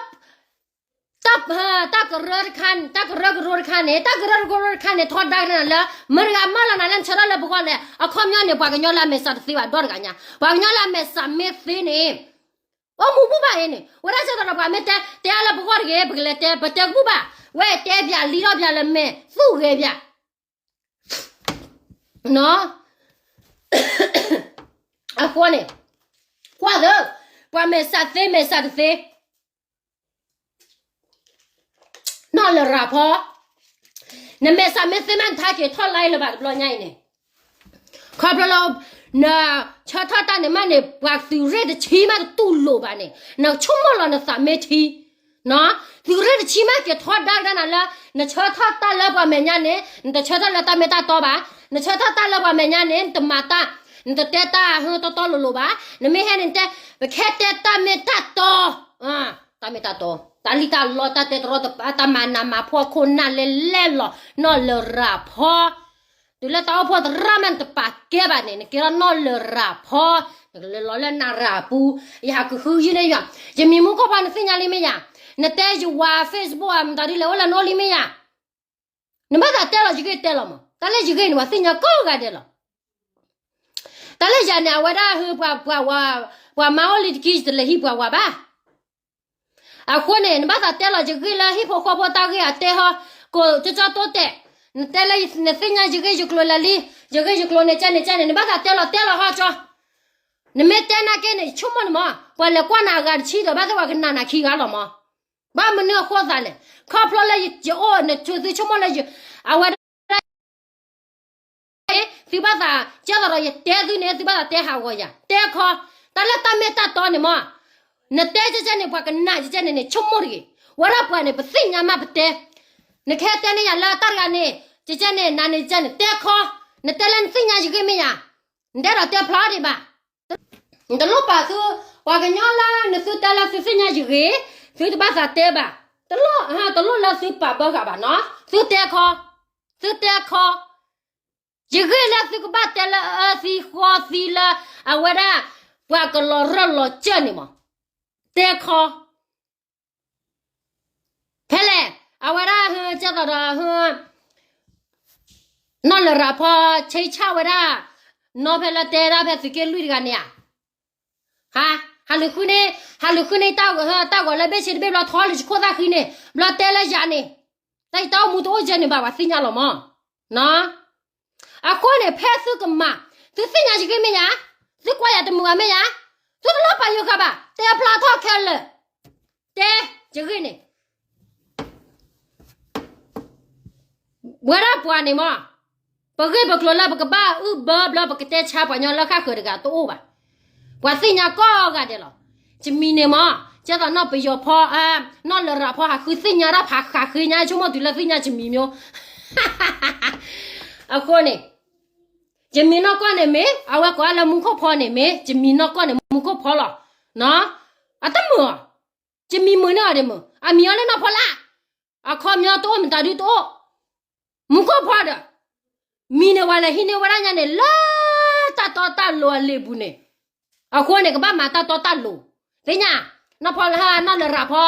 တၢ်ကရၢတခါ, တၢ်ကရၢကရိတခါန့ၣ်, တၢ်ကရၢကရိတခါန့ၣ် ထီဒါက့ၤနၤလၢ မတၤတဂၤမၢလီၤနၤလၢနဆၢထၢၣ်လၢပဂီၢ်လဲၣ်, အခီပညီန့ၣ် ပှၤကညီလၢအမဲာ်ဆှးတသ့ဘၣ်ဒီတဂၤညါ, ပှၤကညီလၢအမဲာ်ဆှးမ့ၢ်သ့န့ၣ်, အိၣ်မူဘူၣ်ဘၣ်အံၤန့ၣ် ဝဲဒၣ်ဆၢထၢၣ်ဒီးပှၤမ့ၢ်တဲ, တဲအါလၢပဂီၢ်တဂ့ၤ ပကလဲၤတဲ ပတဲကဘူၣ်ဘၣ်, ဝဲတဲပၠးလံထီၣ်ပၠးလၢမဲာ် သူၣ်ဂဲၤပၠး အဃိန့ၣ်, ကွၢ်သၢ, ပှၤမဲာ်ဆှးသ့မဲာ်ဆှးတသ့, နီၢ်လရၤဖီ, နမဲာ်ဆှးမ့ၢ်သ့မး နထါက့ၤထီၣ်လါအံၤလၢၤဘၣ်တဘျီညါအံၤန့ၣ်, ခီဖျိလၢ နဆၢထၢၣ်တၢ်န့ၣ်မးန့ၣ် ပှၤသုးရ့ၣ်တဆံမးတတူၢ်လိာ်ဘၣ်န့ၣ် နဆိကမိၣ်လီၤနသးမ့ၢ်ထံ သုးရ့ၣ်တဆံမးက့ၤထီဒါကဒါနၤလၢ နဆၢထၢၣ်တၢ်လၢပှၤမဲာ်ညါန့ၣ် နတဆၢထၢၣ်လၢတၢ်မ့ၢ်တၢ်တီဘၣ်, နဆၢထၢၣ်တၢ်လၢပှၤမဲာ်ညါန့ၣ် နတမၤတၢ်, နတတဲတၢ်ဟၢတီတီလိၤလိၤဘၣ်, နမ့ၢ်ဟဲန့ၣ်တဲ, ပခဲတဲတၢ်မ့ၢ်တၢ်တီ, တၢ်မ့ၢ်တၢ်တီ, တၢ်လံၣ်တၢ်လီ တၢ်တဲတရီတပါ တၢ်မၤနးမၤဖှီၣ်ခိၣ်နၢ်လဲၢ်လဲၢ်လီၤ နီၢ်လရၤဖီ, တ တုၤလၢတၢ်အိၣ်ဖှိၣ်သရၣ်မးနတပာ်ကဲဘၣ်န့ၣ် နကဲထီၣ်နီၢ်လရာ်ဖီ, နကလဲၤလီၤလၢနရၢ်ပူၤ, ယဟးကဟုကယာ်န့ၢ်ယွၤ, ယမံၤမူခိၣ်ဖီနသ့ၣ်ညါလံမ့ၢ်ယၤ, နတဲယဝၤ Facebook အမတၤဒ်လဲၣ်အိၣ်လၢနအိၣ်လံမ့ၢ်ယၤ, နဘၣ်သးတဲလီၤယဂ့ၢ်တဲလီၤမး, တၢ်လၢယဂ့ၢ်န့ၣ် ပှၤသ့ၣ်ညါကိးဂၤဒဲးလီၤ. တၢ်လၢယၤန့ၣ် အဝဲဒၣ်ဟၢ ပှၤ ပှၤမါအိၣ်လံတက့ၢ် ယတလဲၤဟံးပှၤဝၤဘၣ်. အဃိန့ၣ် နဘၣ်သးတဲလီၤယဂ့ၢ်လၢဟံၣ်ဖိဃီဖိတၢ်ဂ့ၢ်အတဲဟီ, ကိးကၠီကၠီတိတဲာ်, နတဲလၢနသ့ၣ်ညါယဂ့ၢ်ယကျိၤလၢလံ, ယဂ့ၢ်ယကျိၤန့ၣ်ကဲန့ၣ်ကဲန့ၣ် နဘၣ်သးတဲလီၤတဲလီၤဟီကၠီ, နမ့ၢ်တဲနာ်က့န့ၣ် ယဆိကမိၣ်န့ၣ်မး ပှၤလဲၤကွၢ်နၤအဂၤတဆံဒီး ဘၣ်သ့ၣ်ပှၤကနာ်နၤခံဂၤလီၤမး. ဘၣ်မနုၤအဃိသးလဲၣ်, ခီဖျိလၢယအိၣ် နသုဆိကမိၣ်လၢ အဝဲဒၣ် သုဘၣ်သး ကဲသိးဒီးယတဲသုန့ၣ် သုဘၣ်သးတဲဟးဂီၤယၤ တဲခီ, တၢ်လၢတၢ်မ့ၢ်တၢ်တီန့ၣ်မး, နတဲကဲကဲန့ၣ် ပှၤကနာ်ကဲကဲန့ၣ်န့ၣ် ဆိကမိၣ်တဂ့ၤ, ဝဲဒၣ်ပှၤန့ၣ် ပသ့ၣ်ညါမးပတဲ, နကဟဲတဲန့ၢ်ယၤလၢတၢ်တဂၤန့ၣ် ကဲကဲန့ၣ် နၤန့ၣ်ကဲန့ၣ် တဲခီ, နတဲလၢနသ့ၣ်ညါယဂ့ၢ်မ့ၢ်ယၤ, နတဲဒီးတဲဖျါဒံးဘၣ်. နတလိၣ်ပာ်သု, ပှၤကညီလၢနသုတဲလၢသုသ့ၣ်ညါယဂ့ၢ်, သုတဘၣ်သးတဲဘၣ်, တလိၣ်, တလိၣ်လၢသုပာ်ဘၢဃာ်ဘၣ်နီၤ, သုတဲခီ, သုတဲခီ, ယဂ့ၢ်လၢသုကဘၣ်တဲလၢအၢသံဃီသံလၢ အဝဲဒၣ် ပှၤကလီၤရၢၢ်လီၤစၢၢ်န့ၣ်မး, တဲခီ ဖဲလဲၣ်, အဝဲဒၣ်ဟ, ကဲသိးဒီးဟ, နီၢ်လရာ်ဖီ ဆဲးဆၣ်ဝဲဒၣ်, နီၢ်ဖဲလၢတဲဒၣ်ဖဲသုးက့လွံၢ်တဂၤန့ၣ်ဧါ, ဟး, ဟးလူၤဃုန့ၢ်, ဟးလူၤဃုန့ၢ်တၢ်ဂီၤလၢဘ့ၣ်ဆ့တဘ့ၣ်ဘျီ ထီလၢယခိၣ်သၣ်ဃံန့ၣ် ဘျီတဲလၢယၤန့ၣ်, တၢ်ယတၢ်အိၣ်မူတအိၣ်ယဲန့ၣ်ဘၣ် ပှၤသ့ၣ်ညါလီၤမး, နီၤ အဃိန့ၣ် ဖဲသုကမၤ, သုသ့ၣ်ညါယဂ့ၢ်မ့ၢ်ယါ, သုကွၢ်ယၤတမုာ်ဘၣ်မ့ၢ်ယါ, သုတလိၣ်ပာ်ယိၤဃာ်ဘၣ်, တဲဖျါထီၣ်ခဲလၢာ်, တဲ, ယဂ့ၢ်န့ၣ်, ဝဲဒၣ်ပှၤန့ၣ်မး, ပဂ့ၢ်ပကျိၤလၢပကဘၣ်အုၣ်ဘၢဘျီ ပကတဲဆါပှၤညီလၢဃၣ်ဃၢၤတဂၤတအိၣ်ဘၣ်, ပှၤသ့ၣ်ညါကိးဂၤဒဲးလီၤ, ယမံၤန့ၣ်မး, ကဲသိးနီၢ်ပယီၤဖီ, နီၢ်လရာ်ဖီ ဟးဃုသ့ၣ်ညါတၢ်ဖးဃးဃ့ညါ ဆိကမိၣ်တုၤလၢသ့ၣ်ညါယမံၤမး, အဃိန့ၣ် ယမံၤနီၢ်ကီၢ်န့ၣ်မ့ၢ် အဝဲကိးလၢမူခိၣ်ဖီန့ၣ်မ့ၢ် ယမံၤနီၢ်ကီၢ်န့ၣ်မူခိၣ်ဖီလီၤ, နီၤ, အတမုာ်အီၤ, ယမံၤမုာ်န့ၢ်အီၤဒ်မုာ် အမံၤအီၤလၢနီၢ်ဖီလာ်, အခီပညီတအိၣ်မတၤဒုတအိၣ်, မူခိၣ်ဖီဒီး, မံၤန့ၣ် ပှၤလဲၤဟံးန့ၢ်ဝဲဒၣ်ညါန့ၣ် လၢတၢ်တီတၢ်လိၤအလံာ်ပူၤန့ၣ်, အဃိန့ၣ် ကဘၣ်မၤတၢ်တီတၢ်လိၤ, သ့ၣ်ညါ, နီၢ်ဖီလၢနီၢ်လရာ်ဖီ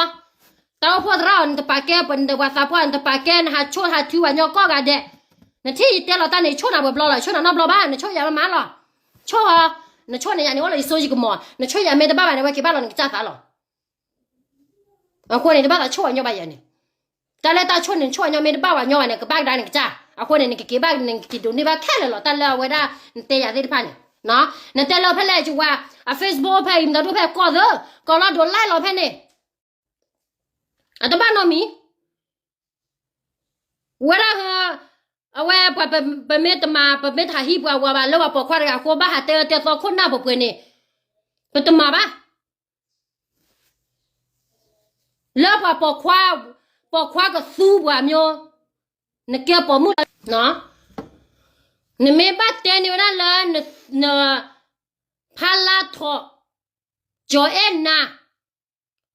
တၢ်အိၣ်ဖှိၣ်သရၣ်အီၤ နတပာ်ကဲ, ပှၤသးပှၢ်နတပာ်ကဲ, နဟးဆိၣ်ဟးထုပှၤညီကိးဂၤဒဲး, နထံၣ်ယတဲလီၤတၢ်န့ၣ် ယဆိၣ်နၤဝဲဘျီလီၤ, ယဆိၣ်နၤနီတဘျီဘၣ်, နဆိၣ်ယၤမးမးလီၤ, ဆိၣ်, နဆိၣ်န့ၣ် ယၤန့ၣ်အိၣ်လၢယစိယကမီၤ, နဆိၣ်ယၤမ့ၢ်တဘၣ်ဘၣ်န့ၣ် ဝဲက့ၤဘၣ်လီၤနကစၢ်သးလီၤ. အဃိန့ၣ် တဘၣ်သးဆိၣ်အညီဘၣ်ယၤန့ၣ်, တၢ်လၢတၢ်ဆိၣ်န့ၣ် နဆိၣ်အညီမ့ၢ်တဘၣ်ဝဲညီဘၣ်န့ၣ် ကဘၣ်ကဒါနကစၢ်, အဃိန့ၣ် နကက့ၤဘၣ် နကက့ၤဒိးန့ၢ်ဘၣ်ခဲလၢာ်လီၤ, တၢ်လၢအဝဲဒၣ် နတဲယၤသ့ၣ်တဖၣ်န့ၣ်, နတဲလၢဖဲလဲၣ် ယဝၤ, အ Facebook ဖဲအံၤ မတၤဒိၣ်ဖဲကီၢ်သၢ, ကီၢ်လီၤဒိး like လီၤဖဲန့ၣ် အတဘၣ်နီတမံၤ, ဝဲဒၣ်, အဝဲပှၤပမ့ၢ်တမၤ ပမ့ၢ်တဟးဟံးပှၤဝၤဘၣ် လၢပှၤပိာ်ခွါတဂၤအဃိ ဘၣ်ဟးတဲအၢတဲသီခိၣ်နၢ်ပှဲၤပှဲၤန့ၣ်, ပတမၤဘၣ်. လၢပှၤပိာ်ခွါ, ပိာ်ခွါကသူပှၤမျိုး, နကဲပိာ်မုၣ်လီၤ, နမ့ၢ်ဘၣ်တဲန့ၢ်ဝဲဒၣ်လၢ န, ဖါလါထီၣ်, ကၠီၤအဲၣ်နၤ,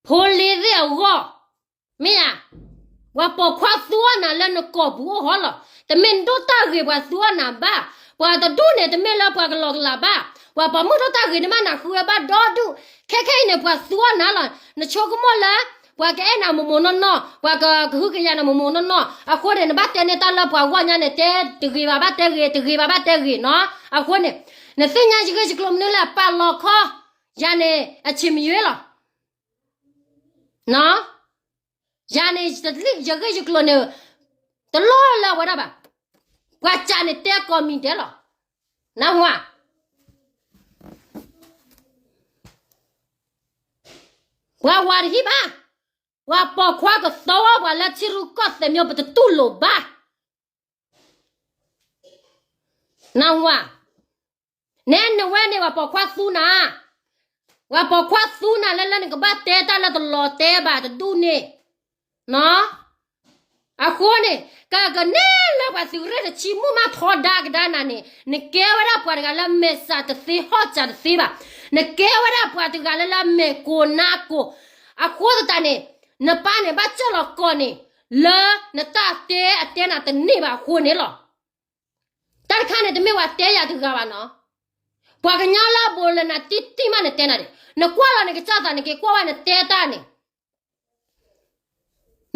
ဖိလ့သ့ၣ်အဂီၢ်, မ့ၢ်ဧါ, ပှၤပိာ်ခွါသူအီၣ်နၤလၢနကိာ်ပူၤအိၣ်ဟီလီၤ. တမ့ၢ်နဒိၣ်တၢ်ဂ့ၤပှၤသူအီၣ်နၤဘၣ်, ပှၤတဒူၣ်န့ၣ် တမ့ၢ်လၢပှၤကလီၤကလးဘၣ်, ပှၤပိာ်မုၣ်ဒိၣ်တၢ်ဂ့ၤနမ့ၢ်နဃုဝဲဘၣ်ဒီဒူၣ်, ခဲခဲအံၤန့ၣ် ပှၤသူအီၣ်နၤလီၤ. နဆိကမိၣ်လၢ ပှၤကအဲၣ်နၤမိၢ်မိၢ်နီၢ်နီၢ်, ပှၤကကဟုကယာ်နၤမိၢ်မိၢ်နီၢ်နီၢ်, အဃိန့ၣ် နဘၣ်တဲန့ၢ်တၢ်လၢပှၤဂီၢ်ညါန့ၣ် တဲတဂ့ၤဘၣ် ဘၣ်တဲဂ့ၤ, တဂ့ၤဘၣ် ဘၣ်တဲဂ့ၤနီၤ. အဃိန့ၣ် နသ့ၣ်ညါယဂ့ၢ်ယကျိၤမနုၤလဲၣ် ပာ်လီၤခီ, ယၤန့ၣ် အဆံးမယွ့လီၤ. ယၤန့ၣ် ယဂ့ၢ်ယကျိၤန့ၣ် တလီၤလၢအဝဲဒၣ်ဘၣ်. ပှၤစံးန့ၣ်တဲကိးမံၤဒဲးလီၤ. နၢ်ဟူဧါ. ပှၤဝၤတဟံၣ်ဘၣ်. ပှၤပိာ်ခွါကသီဝဲပှၤလၢထံရူၢ်ကီၢ်သဲးမ့ၢ် ပတတူၢ်လိာ်ဘၣ်. နၢ်ဟူဧါ. နဲနဝဲန့ၣ် ပှၤပိာ်ခွါသူနၤ, ပှၤပိာ်ခွါသူနၤလၢလၢနကဘၣ်တဲတၢ်လၢတလီၤတဲဘၣ်တဒူၣ်န့ၣ်. အဃိန့ၣ် ကကန့ၢ်လၢပှၤသုးရ့ၣ်တဆံမုၢ်မးထီဒါကဒါနၤန့ၣ် နကဲဝဲဒၣ်ပှၤတဂၤလၢမဲာ်ဆှးတသ့ဟီၣ်စၢ်တသ့ဘၣ်. နကဲဝဲဒၣ်ပှၤတဂၤလၢလၢမဲာ်ကိၢ်နါကိၢ်. အဃိသတးန့ၣ် နပၢ်န့ၣ်ဘၣ်စၢၢ်လီၤကိးန့ၣ် လၢနတၢ်တဲအတဲနၤတန့ၢ်ဘၣ်အဃိန့ၣ်လီၤ. တၢ်တခါန့ၣ် တမ့ၢ်ပှၤတဲယၤတဂၤဘၣ်နီၤ. ပှၤကညီလၢအဘူးလၢနၤတံၢ်တံၢ်မးန့ၣ်တဲနၤဒၣ်, နကွၢ်လီၤနကစၢ်သးန့ၣ် က့ၤကွၢ်ဝဲနတဲတၢ်န့ၣ်,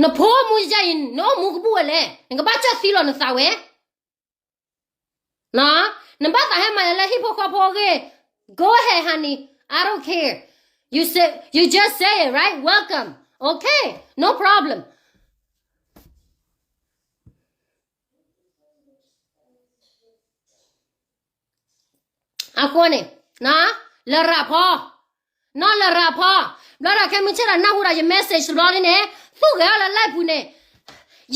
နဖိမူယဲအံၤ နအိၣ်မူကဘူၣ်ဝဲလဲၣ်, နကဘၣ်စၢၢ်သံလီၤနသးဝဲ နဘၣ်သးဟဲမၤယၤလၢဟံၣ်ဖိဃီဖိအဂ့ၢ်, go ahead honey, I don't care. You say, you just say it, right? Welcome. Okay, no problem. အဃိန့ၣ်, လရာ်ဖီ, နီၢ်လရာ်ဖီ, ဘျီဒီးခဲမုၢ်ဆ့ၣ်ဒီးနၢ်ဟူဒီးယ message တဘျီလံန့ၣ်, သူၣ်ဂဲၤအီၤလၢ live ပူၤန့ၣ်,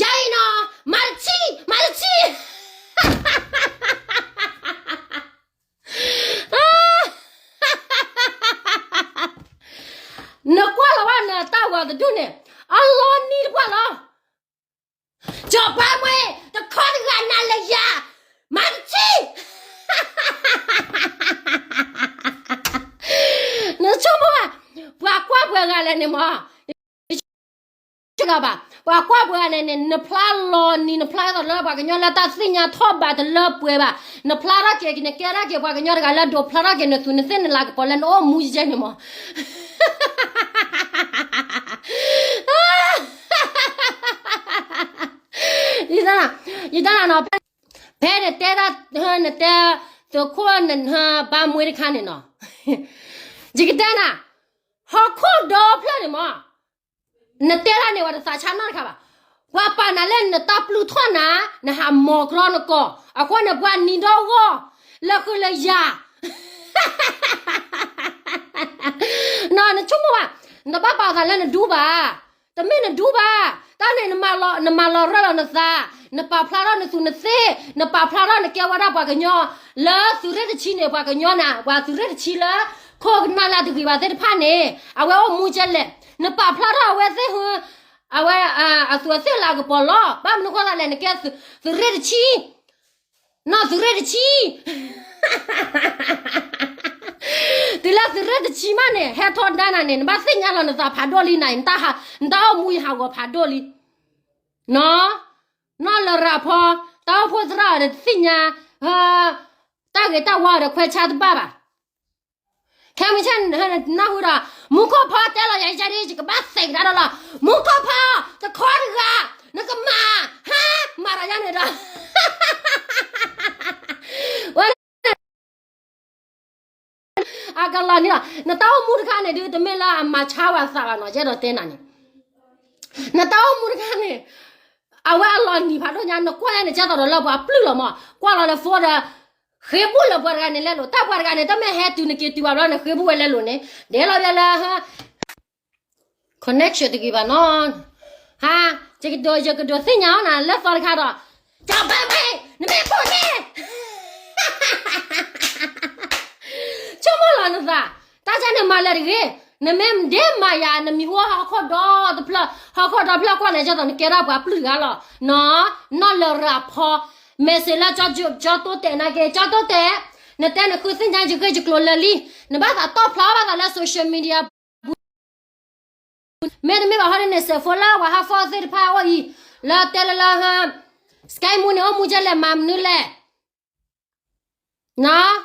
ယၤအံၤနီၤ, မၤတထံၣ်, မၤတထံၣ် နကွၢ်လီၤဘၣ်နတၢ်ဝၤတဒူၣ်န့ၣ်, အလီၤနံၤတပှၢ်လီၤ. ကၠီၤပၤမွဲ, တခီတဂၤနၤလၢယၤ, မၤတထံၣ် နဆိကမိၣ်ဘၣ်, ပှၤကွၢ်ပှဲၤဂၤလဲၣ်န့ၣ်မး, ယဆိကမိၣ်ဘၣ်, ပှၤကွၢ်ပှဲၤဂၤန့ၣ်န့ၣ် နဖျါလီၤနံၤ နဖျါထီၣ်လၢပှၤကညီလၢတၢ်သ့ၣ်ညါထီၣ်ဘးတလၢပှဲၤဘၣ်, နဖျါထီၣ်က့ၤ နကဲထီၣ်က့ၤပှၤကညီတဂၤလၢဒိးဖျါထီၣ်က့ၤ နသူးနသ့ၣ်နလၤကပီၤလၢနအိၣ်မူယဲန့ၣ်မး ယတ, ယတနၤနီၤ, ဖဲနတဲဒၣ်, နတဲ, သုးခိၣ်နဘါမွဲတခါန့ၣ်နီၤ, ယကတဲနၤ, ဟီၣ်ခိၣ်ဒီဖျၢၣ်န့ၣ်မး, နတဲဒၣ်န့ၣ် ပှၤတသးဆါနီတခါဘၣ်, ပှၤပာ်နၤလၢနတၢ်ပျုၢ်ထီၣ်နၤ, နဟးမီၤကြီနကီၢ်, အဃိန့ၣ် ပှၤနံၤဒီဂီၢ်, လၢဃုလၢယၤ နဆိကမိၣ်ဘၣ်, နတဘၣ်ပာ်သးလၢနဒူဘၣ်, တမ့ၢ်နဒူဘၣ်, တၢ်န့ၣ် နမၤလီၤရၢၢ်လီၤနသး, နပာ်ဖျါထီၣ်နသူးနသ့ၣ်, နပာ်ဖျါထီၣ်နကဲဝဲဒၣ်ပှၤကညီ, လၢသုးရ့ၣ်တဆံန့ၣ် ပှၤကညီနၤ, ပှၤသုးရ့ၣ်တဆံလၢ ခိၣ်ကနၣ်လၢတဂ့ၤဘၣ်သ့ၣ်တဖၣ်န့ၣ်, အဝဲအိၣ်မူကဲလဲၣ်, နပာ်ဖျါထီၣ်အဝဲသ့ၣ်ဟူ, အဝဲ, အသူးအသ့ၣ်လၤကပီၤလီၤ, ဘၣ်မနုၤဃိသးလဲၣ် နကဲသုးရ့ၣ်တဆံ နီၢ်သုးရ့ၣ်တဆံ, တုၤလၢသုးရ့ၣ်တဆံမးန့ၣ် ဟဲထီဒါနၤန့ၣ် နဘၣ်သ့ၣ်ညါလီၤနသးဖးဒိၣ်လံနၤ, နတၢ်အိၣ်မူယဟးဂီၤဖးဒိၣ်လံ, နီၢ်, နီၢ်လရာ်ဖီ, တၢ်အိၣ်ဖှိၣ်သရၣ်အီၤဒီးတသ့ၣ်ညါ, တၢ်ဂ့ၤတၢ်ဝါအီၤဒီးခွဲးဆါတဘၣ်ဘၣ် ခဲမုၢ်ဆ့ၣ်နၢ်ဟူဒီး မူခိၣ်ဖီတဲလီၤယၤယကဘၣ်သံးကဒါဒီးလီၤ, မူခိၣ်ဖီ, တခီတဂၤ, နကမၤ, ဟါ, မၤဒီးယၤန့ၣ်ဒီး ဝဲ အကလီၤန့ၣ်လီၤ, နတၢ်အိၣ်မူတခါန့ၣ်ဒုး တမ့ၢ်လၢအမၤဆါဝဲသးဘၣ်နီၤ, ယအဲၣ်ဒိးတဲနၤန့ၣ်, နတၢ်အိၣ်မူတခါန့ၣ်, အဝဲအလီၤနံၤဖးဒိၣ်ညါ, နကွၢ်ညါန့ၣ် ကဲသိးဒီးလၢပှၤပျုၢ်လီၤမး, ကွၢ်လီၤလၢ phone ဒီး, ဃ့ဘူၣ်လၢပှၤတဂၤန့ၣ်လဲလိာ်, တၢ်ပှၤတဂၤန့ၣ် တမ့ၢ်ဟဲတုၤနက့ၤတုၤဘၣ်ဘျီန့ၣ် ဃ့ဘူၣ်ဝဲလဲလိာ်န့ၣ်, ဒဲးလီၤဘျီလၢ connection တဂ့ၤဘၣ်နီၤ, ဟါ, ယကဒိး, ယကဒိးသ့ၣ်ညါအီၤနၤလၢသီတခါဒီး, ကၠီၤပၤမွဲ, နမ့ၢ်ဖိန့ၣ် ဆိကမိၣ်လီၤနသး, တၢ်ကန့ၣ်မၤလၢတဂ့ၤ, နမ့ၢ်ဒ့မၤယၤ နမံၤဟိဟီၣ်ခိၣ်ဒီတဖျၢၣ်, ဟီၣ်ခိၣ်ဒီဖျၢၣ်ကွၢ်န့ၣ် ကဲသိးနကဲဒၣ်ပှၤပျုၢ်တဂၤလီၤ, နီၢ်, နီၢ်လရာ်ဖီ, message လၢ ကၠီတိတဲာ်နာ်က့, ကၠီတိတဲာ်, နတဲနဃုသ့ၣ်ညါယဂ့ၢ်ယကျိၤလၢာ်လံ, နဘၣ်သးတီၣ်ဖျါဘၣ်သးလၢ social media ပူၤ မ့တမ့ၢ်ဘၣ်ဟီဒ်န့ၣ် စဲးဖိလၢပှၤဟးဖီသ့ၣ်တဖၣ်အိၣ်အံၤ, လၢတဲလၢလၢဟါ, Sky Moo န့ၣ် အိၣ်မူကဲလဲၣ် မၤမနုၤလဲၣ်, နီၢ်,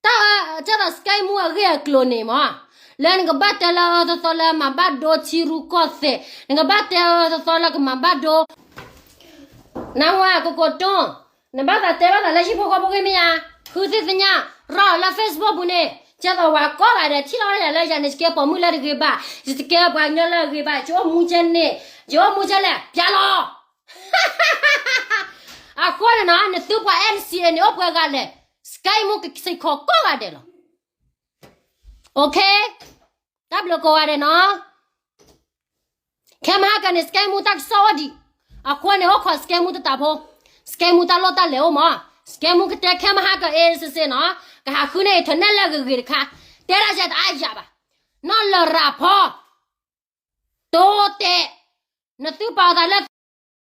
တၢ်, ကဲသိး Sky Moo အဂ့ၢ်အကျိၤန့ၣ်မး, လၢနကဘၣ်တဲလၢအၢသီသီလၢမၤဘၣ်ဒိထံရူၢ်ကီၢ်သဲး, နကဘၣ်တဲအၢသီသီလၢကမၤဘၣ်ဒိ နဝဲကိကိတိ, နဘၣ်သးတဲဘၣ်သးလၢဟံၣ်ဖိဃီဖိဂ့ၢ်မ့ၢ်ဧါ, ဃုသ့ၣ်သညါ, ရီလၢ Facebook ပူၤန့ၣ်, ကဲသိးပှၤကိးဂၤဒဲးထံၣ်လီၤဝဲဒၣ်လၢယၤန့ၣ် ယကဲပိာ်မုၣ်လၢတဂ့ၤဘၣ်, ယတကဲပှၤကညီလၢအဂ့ၤဘၣ်, ယအိၣ်မူကဲန့ၣ်, ယအိၣ်မူကဲလဲၣ် ပျဲလီၤ. အဃိန့ၣ်နီၤ နသုပှၤ N C A န့ၣ် အိၣ်ပှဲၤဂၤလဲၣ်, Sky Moo ကစံးခိးကိးဂၤဒဲးလီၤ. Okay, တၢ်ဘျုးကိးဂၤဒဲးနီၤ. ခဲမဟါကန့ၣ် Sky Moo တၢ်ကစီၣ်အိၣ်ဒံး, အဃိန့ၣ် အိၣ်ခိး Sky Moo တတးဖိ, Sky Moo တၢ်လိၣ်တၢ်လဲၤအိၣ်မး, Sky Moo ကတဲခဲမဟါက အေးဆေးဆေး နီၤ, ကဟးဃုန့ၢ် internet လၢအဂ့ၤဂ့ၤတခါ, တဲဒၣ်ယတအါယၤဘၣ်, နီၢ်လရာ်ဖီ, တိတဲာ်, နသုပာ်သးလၢ